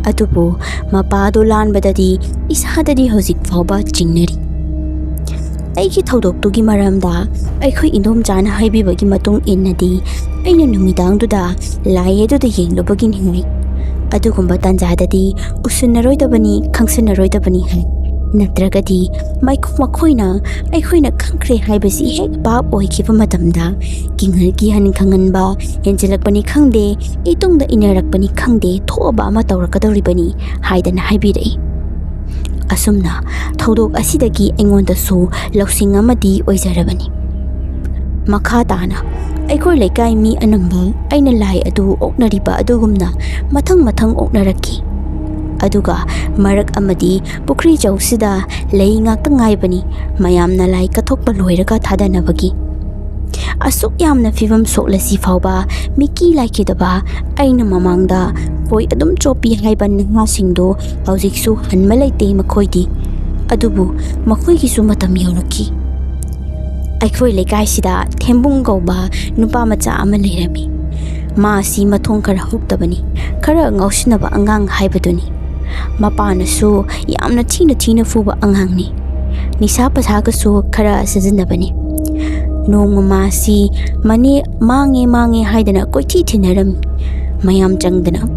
ꯑꯗꯨꯕꯨ ꯃꯄꯥꯗꯣ ꯂꯥꯟꯕꯗꯗꯤ ꯏꯁꯥꯗꯗꯤ ꯍꯧꯖꯤꯛ ꯐꯥꯎꯕ ꯆꯤꯡꯅꯔꯤ꯫ ꯑꯩꯒꯤ ꯊꯧꯗꯣꯛꯇꯨꯒꯤ ꯃꯔꯝꯗ ꯑꯩꯈꯣꯏ ꯏꯟꯗꯣꯝꯆꯥꯅ ꯍꯥꯏꯕꯤꯕꯒꯤ ꯃꯇꯨꯡ ꯏꯟꯅꯗꯤ, ꯑꯩꯅ ꯅꯨꯃꯤꯗꯥꯡꯗꯨꯗ ꯂꯥꯏ ꯑꯗꯨꯗ ꯌꯦꯡꯂꯨꯕꯒꯤꯅꯤ ꯍꯥꯏ꯫ ꯑꯗꯨꯒꯨꯝꯕ ꯇꯥꯟꯖꯥꯗꯗꯤ ꯎꯁꯤꯟꯅꯔꯣꯏꯗꯕꯅꯤ, ꯈꯪꯁꯤꯟꯅꯔꯣꯏꯗꯕꯅꯤ ꯍꯥꯏ꯫ ꯅꯠꯇ꯭ꯔꯒꯗꯤ ꯃꯩꯈꯨ ꯃꯈꯣꯏꯅ ꯑꯩꯈꯣꯏꯅ ꯈꯪꯈ꯭ꯔꯦ ꯍꯥꯏꯕꯁꯤ ꯍꯦꯛ ꯚꯥꯞ ꯑꯣꯏꯈꯤꯕ ꯃꯇꯝꯗ, ꯀꯤꯡꯍꯜ ꯀꯤꯍꯟ ꯈꯪꯍꯟꯕ ꯍꯦꯟꯖꯤꯜꯂꯛꯄꯅꯤ ꯈꯪꯗꯦ, ꯏꯇꯨꯡꯗ ꯏꯟꯅꯔꯛꯄꯅꯤ ꯈꯪꯗꯦ, ꯊꯣꯛꯑꯕ ꯑꯃ ꯇꯧꯔꯛꯀꯗꯧꯔꯤꯕꯅꯤ ꯍꯥꯏꯗꯅ ꯍꯥꯏꯕꯤꯔꯛꯏ꯫ ꯑꯁꯨꯝꯅ ꯊꯧꯗꯣꯛ ꯑꯁꯤꯗꯒꯤ ꯑꯩꯉꯣꯟꯗꯁꯨ ꯂꯧꯁꯤꯡ ꯑꯃꯗꯤ ꯑꯣꯏꯖꯔꯕꯅꯤ꯫ ꯃꯈꯥ ꯇꯥꯅ ꯑꯩꯈꯣꯏ ꯂꯩꯀꯥꯏ ꯃꯤ ꯑꯅꯝꯕ ꯑꯩꯅ ꯂꯥꯏ ꯑꯗꯨ ꯑꯣꯛꯅꯔꯤꯕ ꯑꯗꯨꯒꯨꯝꯅ ꯃꯊꯪ ꯃꯊꯪ ꯑꯣꯛꯅꯔꯛꯈꯤ꯫ ꯑꯗꯨꯒ ꯃꯔꯛ ꯑꯃꯗꯤ ꯄꯨꯈ꯭ꯔꯤ ꯆꯧꯁꯤꯗ ꯂꯩ ꯉꯥꯛꯇ ꯉꯥꯏꯕꯅꯤ, ꯃꯌꯥꯝꯅ ꯂꯥꯏ ꯀꯠꯊꯣꯛꯄ ꯂꯣꯏꯔꯒ ꯊꯥꯗꯅꯕꯒꯤ꯫ ꯑꯁꯨꯛ ꯌꯥꯝꯅ ꯐꯤꯕꯝ ꯁꯣꯛꯂꯁꯤ ꯐꯥꯎꯕ ꯃꯤꯀꯤ ꯂꯥꯏꯈꯤꯗꯕ ꯑꯩꯅ ꯃꯃꯥꯡꯗ ꯈꯣꯏ ꯑꯗꯨꯝ ꯆꯣꯞꯄꯤ ꯍꯥꯏꯕ ꯅꯍꯥꯁꯤꯡꯗꯨ ꯍꯧꯖꯤꯛꯁꯨ ꯍꯟꯕ ꯂꯩꯇꯦ ꯃꯈꯣꯏꯗꯤ꯫ ꯑꯗꯨꯕꯨ ꯃꯈꯣꯏꯒꯤꯁꯨ ꯃꯇꯝ ꯌꯧꯔꯛꯈꯤ꯫ ꯑꯩꯈꯣꯏ ꯂꯩꯀꯥꯏꯁꯤꯗ ꯊꯦꯝꯕꯨꯡ ꯀꯧꯕ ꯅꯨꯄꯥ ꯃꯆꯥ ꯑꯃ ꯂꯩꯔꯝꯃꯤ꯫ ꯃꯥ ꯑꯁꯤ ꯃꯊꯣꯡ ꯈꯔ ꯍꯧꯇꯕꯅꯤ, ꯈꯔ ꯉꯥꯎꯁꯤꯟꯅꯕ ꯑꯉꯥꯡ ꯍꯥꯏꯕꯗꯨꯅꯤ꯫ ꯃꯄꯥꯅꯁꯨ ꯌꯥꯝꯅ ꯊꯤꯅ ꯊꯤꯅ ꯐꯨꯕ ꯑꯉꯥꯡꯅꯤ꯫ ꯅꯤꯁꯥ ꯄꯁꯥꯒꯁꯨ ꯈꯔ ꯁꯤꯖꯤꯟꯅꯕꯅꯤ꯫ ꯅꯣꯡꯃ ꯃꯥꯁꯤ ꯃꯅꯦ ꯃꯥꯡꯉꯦ ꯃꯥꯡꯉꯦ ꯍꯥꯏꯗꯅ ꯀꯣꯏꯊꯤ ꯊꯤꯅꯔꯝꯃꯤ꯫ ꯃꯌꯥꯝ ꯆꯪꯗꯅ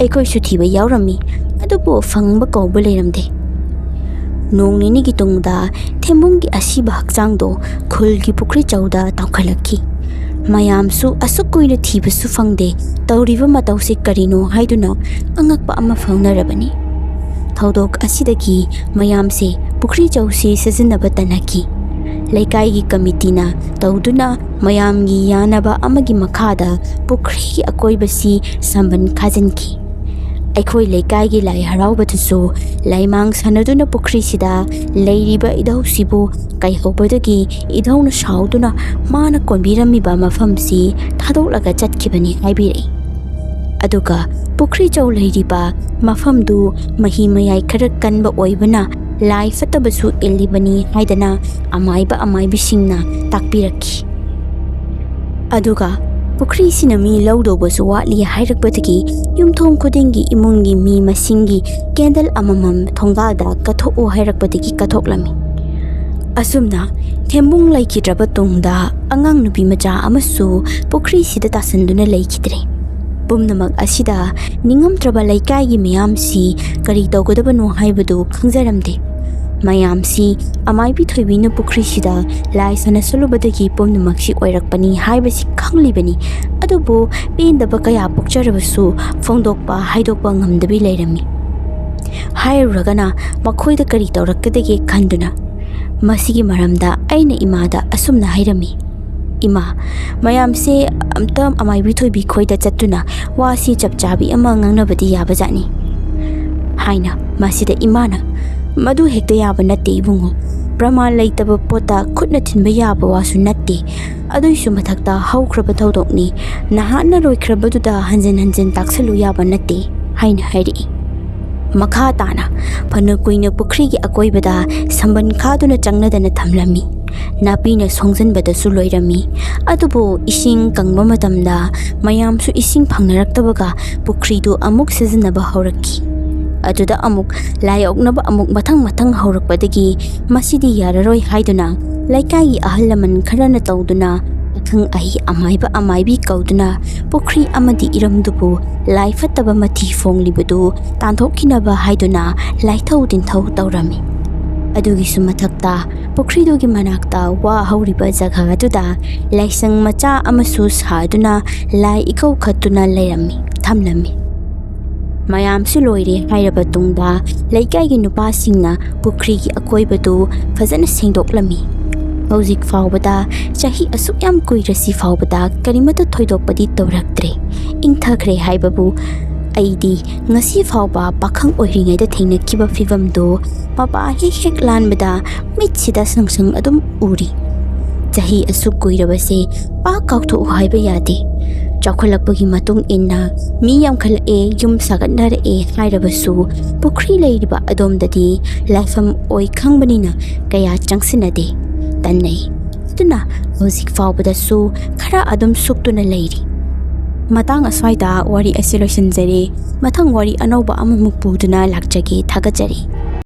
ꯑꯩꯈꯣꯏꯁꯨ ꯊꯤꯕ ꯌꯥꯎꯔꯝꯃꯤ, ꯑꯗꯨꯕꯨ ꯐꯪꯕ ꯀꯧꯕ ꯂꯩꯔꯝꯗꯦ꯫ ꯅꯣꯡ ꯅꯤꯅꯤꯒꯤ ꯇꯨꯡꯗ ꯊꯦꯝꯕꯨꯡꯒꯤ ꯑꯁꯤꯕ ꯍꯛꯆꯥꯡꯗꯣ ꯈꯨꯜꯒꯤ ꯄꯨꯈ꯭ꯔꯤ ꯆꯧꯗ ꯇꯥꯎꯈꯠꯂꯛꯈꯤ꯫ ꯃꯌꯥꯝꯁꯨ ꯑꯁꯨꯛ ꯀꯨꯏꯅ ꯊꯤꯕꯁꯨ ꯐꯪꯗꯦ, ꯇꯧꯔꯤꯕ ꯃꯇꯧꯁꯤ ꯀꯔꯤꯅꯣ ꯍꯥꯏꯗꯨꯅ ꯑꯉꯛꯄ ꯑꯃ ꯐꯥꯎꯅꯔꯕꯅꯤ꯫ ꯊꯧꯗꯣꯛ ꯑꯁꯤꯗꯒꯤ ꯃꯌꯥꯝꯁꯦ ꯄꯨꯈ꯭ꯔꯤ ꯆꯧꯁꯤ ꯁꯤꯖꯤꯟꯅꯕ ꯇꯟꯅꯈꯤ꯫ ꯂꯩꯀꯥꯏꯒꯤ ꯀꯃꯤꯇꯤꯅ ꯇꯧꯗꯨꯅ ꯃꯌꯥꯝꯒꯤ ꯌꯥꯅꯕ ꯑꯃꯒꯤ ꯃꯈꯥꯗ ꯄꯨꯈ꯭ꯔꯤꯒꯤ ꯑꯀꯣꯏꯕꯁꯤ ꯁꯝꯕꯟ ꯈꯥꯖꯤꯟꯈꯤ꯫ ꯑꯩꯈꯣꯏ ꯂꯩꯀꯥꯏꯒꯤ ꯂꯥꯏ ꯍꯔꯥꯎꯕꯗꯨꯁꯨ ꯂꯥꯏꯃꯥꯡ ꯁꯥꯟꯅꯗꯨꯅ ꯄꯨꯈ꯭ꯔꯤꯁꯤꯗ ꯂꯩꯔꯤꯕ ꯏꯙꯧꯁꯤꯕꯨ ꯀꯩꯍꯧꯕꯗꯒꯤ ꯏꯙꯧꯅ ꯁꯥꯎꯗꯨꯅ ꯃꯥꯅ ꯀꯣꯟꯕꯤꯔꯝꯃꯤꯕ ꯃꯐꯝꯁꯤ ꯊꯥꯗꯣꯛꯂꯒ ꯆꯠꯈꯤꯕꯅꯤ ꯍꯥꯏꯕꯤꯔꯛꯏ꯫ ꯑꯗꯨꯒ ꯄꯨꯈ꯭ꯔꯤ ꯆꯧ ꯂꯩꯔꯤꯕ ꯃꯐꯝꯗꯨ ꯃꯍꯤ ꯃꯌꯥꯏ ꯈꯔ ꯀꯟꯕ ꯑꯣꯏꯕꯅ ꯂꯥꯏ ꯐꯠꯇꯕꯁꯨ ꯏꯜꯂꯤꯕꯅꯤ ꯍꯥꯏꯗꯅ ꯑꯃꯥꯏꯕ ꯑꯃꯥꯏꯕꯤꯁꯤꯡꯅ ꯇꯥꯛꯄꯤꯔꯛꯈꯤ꯫ ꯑꯗꯨꯒ ꯄꯨꯈ꯭ꯔꯤꯁꯤꯅ ꯃꯤ ꯂꯧꯗꯧꯕꯁꯨ ꯋꯥꯠꯂꯤ ꯍꯥꯏꯔꯛꯄꯗꯒꯤ ꯌꯨꯝꯊꯣꯡ ꯈꯨꯗꯤꯡꯒꯤ ꯏꯃꯨꯡꯒꯤ ꯃꯤ ꯃꯁꯤꯡꯒꯤ ꯀꯦꯟꯗꯜ ꯑꯃꯃꯝ ꯊꯣꯡꯒꯥꯜꯗ ꯀꯠꯊꯣꯛꯎ ꯍꯥꯏꯔꯛꯄꯗꯒꯤ ꯀꯠꯊꯣꯛꯂꯝꯃꯤ꯫ ꯑꯁꯨꯝꯅ ꯊꯦꯝꯕꯨꯡ ꯂꯩꯈꯤꯗ꯭ꯔꯕ ꯇꯨꯡꯗ ꯑꯉꯥꯡ ꯅꯨꯄꯤ ꯃꯆꯥ ꯑꯃꯁꯨ ꯄꯨꯈ꯭ꯔꯤꯁꯤꯗ ꯇꯥꯁꯤꯟꯗꯨꯅ ꯂꯩꯈꯤꯗ꯭ꯔꯦ꯫ ꯄꯨꯝꯅꯃꯛ ꯑꯁꯤꯗ ꯅꯤꯡꯉꯝꯗ꯭ꯔꯕ ꯂꯩꯀꯥꯏꯒꯤ ꯃꯤꯌꯥꯝꯁꯤ ꯀꯔꯤ ꯇꯧꯒꯗꯕꯅꯣ ꯍꯥꯏꯕꯗꯨ ꯈꯪꯖꯔꯝꯗꯦ꯫ ꯃꯌꯥꯝꯁꯤ ꯑꯃꯥꯏꯕꯤ ꯊꯣꯏꯕꯤꯅ ꯄꯨꯈ꯭ꯔꯤꯁꯤꯗ ꯂꯥꯏ ꯁꯥꯟꯅꯁꯜꯂꯨꯕꯗꯒꯤ ꯄꯨꯝꯅꯃꯛꯁꯤ ꯑꯣꯏꯔꯛꯄꯅꯤ ꯍꯥꯏꯕꯁꯤ ꯈꯪꯂꯤꯕꯅꯤ, ꯑꯗꯨꯕꯨ ꯄꯦꯟꯗꯕ ꯀꯌꯥ ꯄꯣꯛꯆꯔꯕꯁꯨ ꯐꯣꯡꯗꯣꯛꯄ ꯍꯥꯏꯗꯣꯛꯄ ꯉꯝꯗꯕꯤ ꯂꯩꯔꯝꯃꯤ꯫ ꯍꯥꯏꯔꯨꯔꯒꯅ ꯃꯈꯣꯏꯗ ꯀꯔꯤ ꯇꯧꯔꯛꯀꯗꯒꯦ ꯈꯟꯗꯨꯅ ꯃꯁꯤꯒꯤ ꯃꯔꯝꯗ ꯑꯩꯅ ꯏꯃꯥꯗ ꯑꯁꯨꯝꯅ ꯍꯥꯏꯔꯝꯃꯤ, "ꯏꯃꯥ, ꯃꯌꯥꯝꯁꯦ ꯑꯝꯇ ꯑꯃꯥꯏꯕꯤ ꯊꯣꯏꯕꯤ ꯈꯣꯏꯗ ꯆꯠꯇꯨꯅ ꯋꯥꯁꯤ ꯆꯞ ꯆꯥꯕꯤ ꯑꯃ ꯉꯥꯡꯅꯕꯗꯤ ꯌꯥꯕꯖꯥꯠꯅꯤ" ꯍꯥꯏꯅ꯫ ꯃꯁꯤꯗ ꯏꯃꯥꯅ, "ꯃꯗꯨ ꯍꯦꯛꯇ ꯌꯥꯕ ꯅꯠꯇꯦ ꯏꯕꯨꯡꯉꯣ, ꯄ꯭ꯔꯃꯥꯟ ꯂꯩꯇꯕ ꯄꯣꯠꯇ ꯈꯨꯠꯅ ꯊꯤꯟꯕ ꯌꯥꯕ ꯋꯥꯁꯨ ꯅꯠꯇꯦ, ꯑꯗꯨꯏꯁꯨ ꯃꯊꯛꯇ ꯍꯧꯈ꯭ꯔꯕ ꯊꯧꯗꯣꯛꯅꯤ, ꯅꯍꯥꯟꯅ ꯂꯣꯏꯈ꯭ꯔꯕꯗꯨꯗ ꯍꯟꯖꯤꯟ ꯍꯟꯖꯤꯟ ꯇꯥꯛꯁꯜꯂꯨ ꯌꯥꯕ ꯅꯠꯇꯦ" ꯍꯥꯏꯅ ꯍꯥꯏꯔꯛꯏ꯫ ꯃꯈꯥ ꯇꯥꯅ ꯐꯅ ꯀꯨꯏꯅ ꯄꯨꯈ꯭ꯔꯤꯒꯤ ꯑꯀꯣꯏꯕꯗ ꯁꯝꯕꯟ ꯈꯥꯗꯨꯅ ꯆꯪꯅꯗꯅ ꯊꯝꯂꯝꯃꯤ꯫ ꯅꯥꯄꯤꯅ ꯁꯣꯡꯖꯟꯕꯗꯁꯨ ꯂꯣꯏꯔꯝꯃꯤ꯫ ꯑꯗꯨꯕꯨ ꯏꯁꯤꯡ ꯀꯪꯕ ꯃꯇꯝꯗ ꯃꯌꯥꯝꯁꯨ ꯏꯁꯤꯡ ꯐꯪꯅꯔꯛꯇꯕꯒ ꯄꯨꯈ꯭ꯔꯤꯗꯨ ꯑꯃꯨꯛ ꯁꯤꯖꯤꯟꯅꯕ ꯍꯧꯔꯛꯈꯤ꯫ ꯑꯗꯨꯗ ꯑꯃꯨꯛ ꯂꯥꯏ ꯑꯣꯛꯅꯕ ꯑꯃꯨꯛ ꯃꯊꯪ ꯃꯊꯪ ꯍꯧꯔꯛꯄꯗꯒꯤ ꯃꯁꯤꯗꯤ ꯌꯥꯔꯔꯣꯏ ꯍꯥꯏꯗꯨꯅ ꯂꯩꯀꯥꯏꯒꯤ ꯑꯍꯜ ꯂꯃꯟ ꯈꯔꯅ ꯇꯧꯗꯨꯅ ꯑꯈꯪ ꯑꯍꯩ ꯑꯃꯥꯏꯕ ꯑꯃꯥꯏꯕꯤ ꯀꯧꯗꯨꯅ ꯄꯨꯈ꯭ꯔꯤ ꯑꯃꯗꯤ ꯏꯔꯝꯗꯨꯕꯨ ꯂꯥꯏ ꯐꯠꯇꯕ ꯃꯊꯤ ꯐꯣꯡꯂꯤꯕꯗꯨ ꯇꯥꯟꯊꯣꯛꯈꯤꯅꯕ ꯍꯥꯏꯗꯨꯅ ꯂꯥꯏꯊꯧ ꯇꯤꯟꯊꯧ ꯇꯧꯔꯝꯃꯤ꯫ ꯑꯗꯨꯒꯤꯁꯨ ꯃꯊꯛꯇ ꯄꯨꯈ꯭ꯔꯤꯗꯨꯒꯤ ꯃꯅꯥꯛꯇ ꯋꯥ ꯍꯧꯔꯤꯕ ꯖꯒꯥ ꯑꯗꯨꯗ ꯂꯥꯏꯁꯪ ꯃꯆꯥ ꯑꯃꯁꯨ ꯁꯥꯗꯨꯅ ꯂꯥꯏ ꯏꯀꯧ ꯈꯠꯇꯨꯅ ꯂꯩꯔꯝꯃꯤ, ꯊꯝꯂꯝꯃꯤ꯫ ꯃꯌꯥꯝꯁꯨ ꯂꯣꯏꯔꯦ ꯍꯥꯏꯔꯕ ꯇꯨꯡꯗ ꯂꯩꯀꯥꯏꯒꯤ ꯅꯨꯄꯥꯁꯤꯡꯅ ꯄꯨꯈ꯭ꯔꯤꯒꯤ ꯑꯀꯣꯏꯕꯗꯨ ꯐꯖꯅ ꯁꯦꯡꯗꯣꯛꯂꯝꯃꯤ꯫ ꯍꯧꯖꯤꯛ ꯐꯥꯎꯕꯗ ꯆꯍꯤ ꯑꯁꯨꯛ ꯌꯥꯝ ꯀꯨꯏꯔꯁꯤ ꯐꯥꯎꯕꯗ ꯀꯔꯤꯃꯠꯇ ꯊꯣꯏꯗꯣꯛꯄꯗꯤ ꯇꯧꯔꯛꯇ꯭ꯔꯦ꯫ ꯏꯪꯊꯈ꯭ꯔꯦ ꯍꯥꯏꯕꯕꯨ ꯑꯩꯗꯤ ꯉꯁꯤ ꯐꯥꯎꯕ ꯄꯥꯈꯪ ꯑꯣꯏꯔꯤꯉꯩꯗ ꯊꯦꯡꯅꯈꯤꯕ ꯐꯤꯕꯝꯗꯨ ꯃꯄꯥ ꯍꯦꯛ ꯍꯦꯛ ꯂꯥꯟꯕꯗ ꯃꯤꯠꯁꯤꯗ ꯁꯪꯁꯪ ꯑꯗꯨꯝ ꯎꯔꯤ꯫ ꯆꯍꯤ ꯑꯁꯨꯛ ꯀꯨꯏꯔꯕꯁꯦ ꯄꯥꯛ ꯀꯥꯎꯊꯣꯛꯎ ꯍꯥꯏꯕ ꯌꯥꯗꯦ꯫ ꯆꯥꯎꯈꯠꯂꯛꯄꯒꯤ ꯃꯇꯨꯡ ꯏꯟꯅ ꯃꯤ ꯌꯥꯝꯈꯠꯂꯛꯑꯦ, ꯌꯨꯝ ꯁꯥꯒꯠꯅꯔꯛꯑꯦ ꯍꯥꯏꯔꯕꯁꯨ ꯄꯨꯈ꯭ꯔꯤ ꯂꯩꯔꯤꯕ ꯑꯗꯣꯝꯗꯗꯤ ꯂꯥꯏꯐꯝ ꯑꯣꯏ ꯈꯪꯕꯅꯤꯅ ꯀꯌꯥ ꯆꯪꯁꯤꯟꯅꯗꯦ, ꯇꯟꯅꯩ꯫ ꯑꯗꯨꯅ ꯍꯧꯖꯤꯛ ꯐꯥꯎꯕꯗꯁꯨ ꯈꯔ ꯑꯗꯨꯝ ꯁꯨꯛꯇꯨꯅ ꯂꯩꯔꯤ꯫ ꯃꯇꯥꯡ ꯑꯁ꯭ꯋꯥꯏꯗ ꯋꯥꯔꯤ ꯑꯁꯤ ꯂꯣꯏꯁꯤꯟꯖꯔꯦ꯫ ꯃꯊꯪ ꯋꯥꯔꯤ ꯑꯅꯧꯕ ꯑꯃꯃꯨꯛ ꯄꯨꯗꯨꯅ ꯂꯥꯛꯆꯒꯦ꯫ ꯊꯥꯒꯠꯆꯔꯤ꯫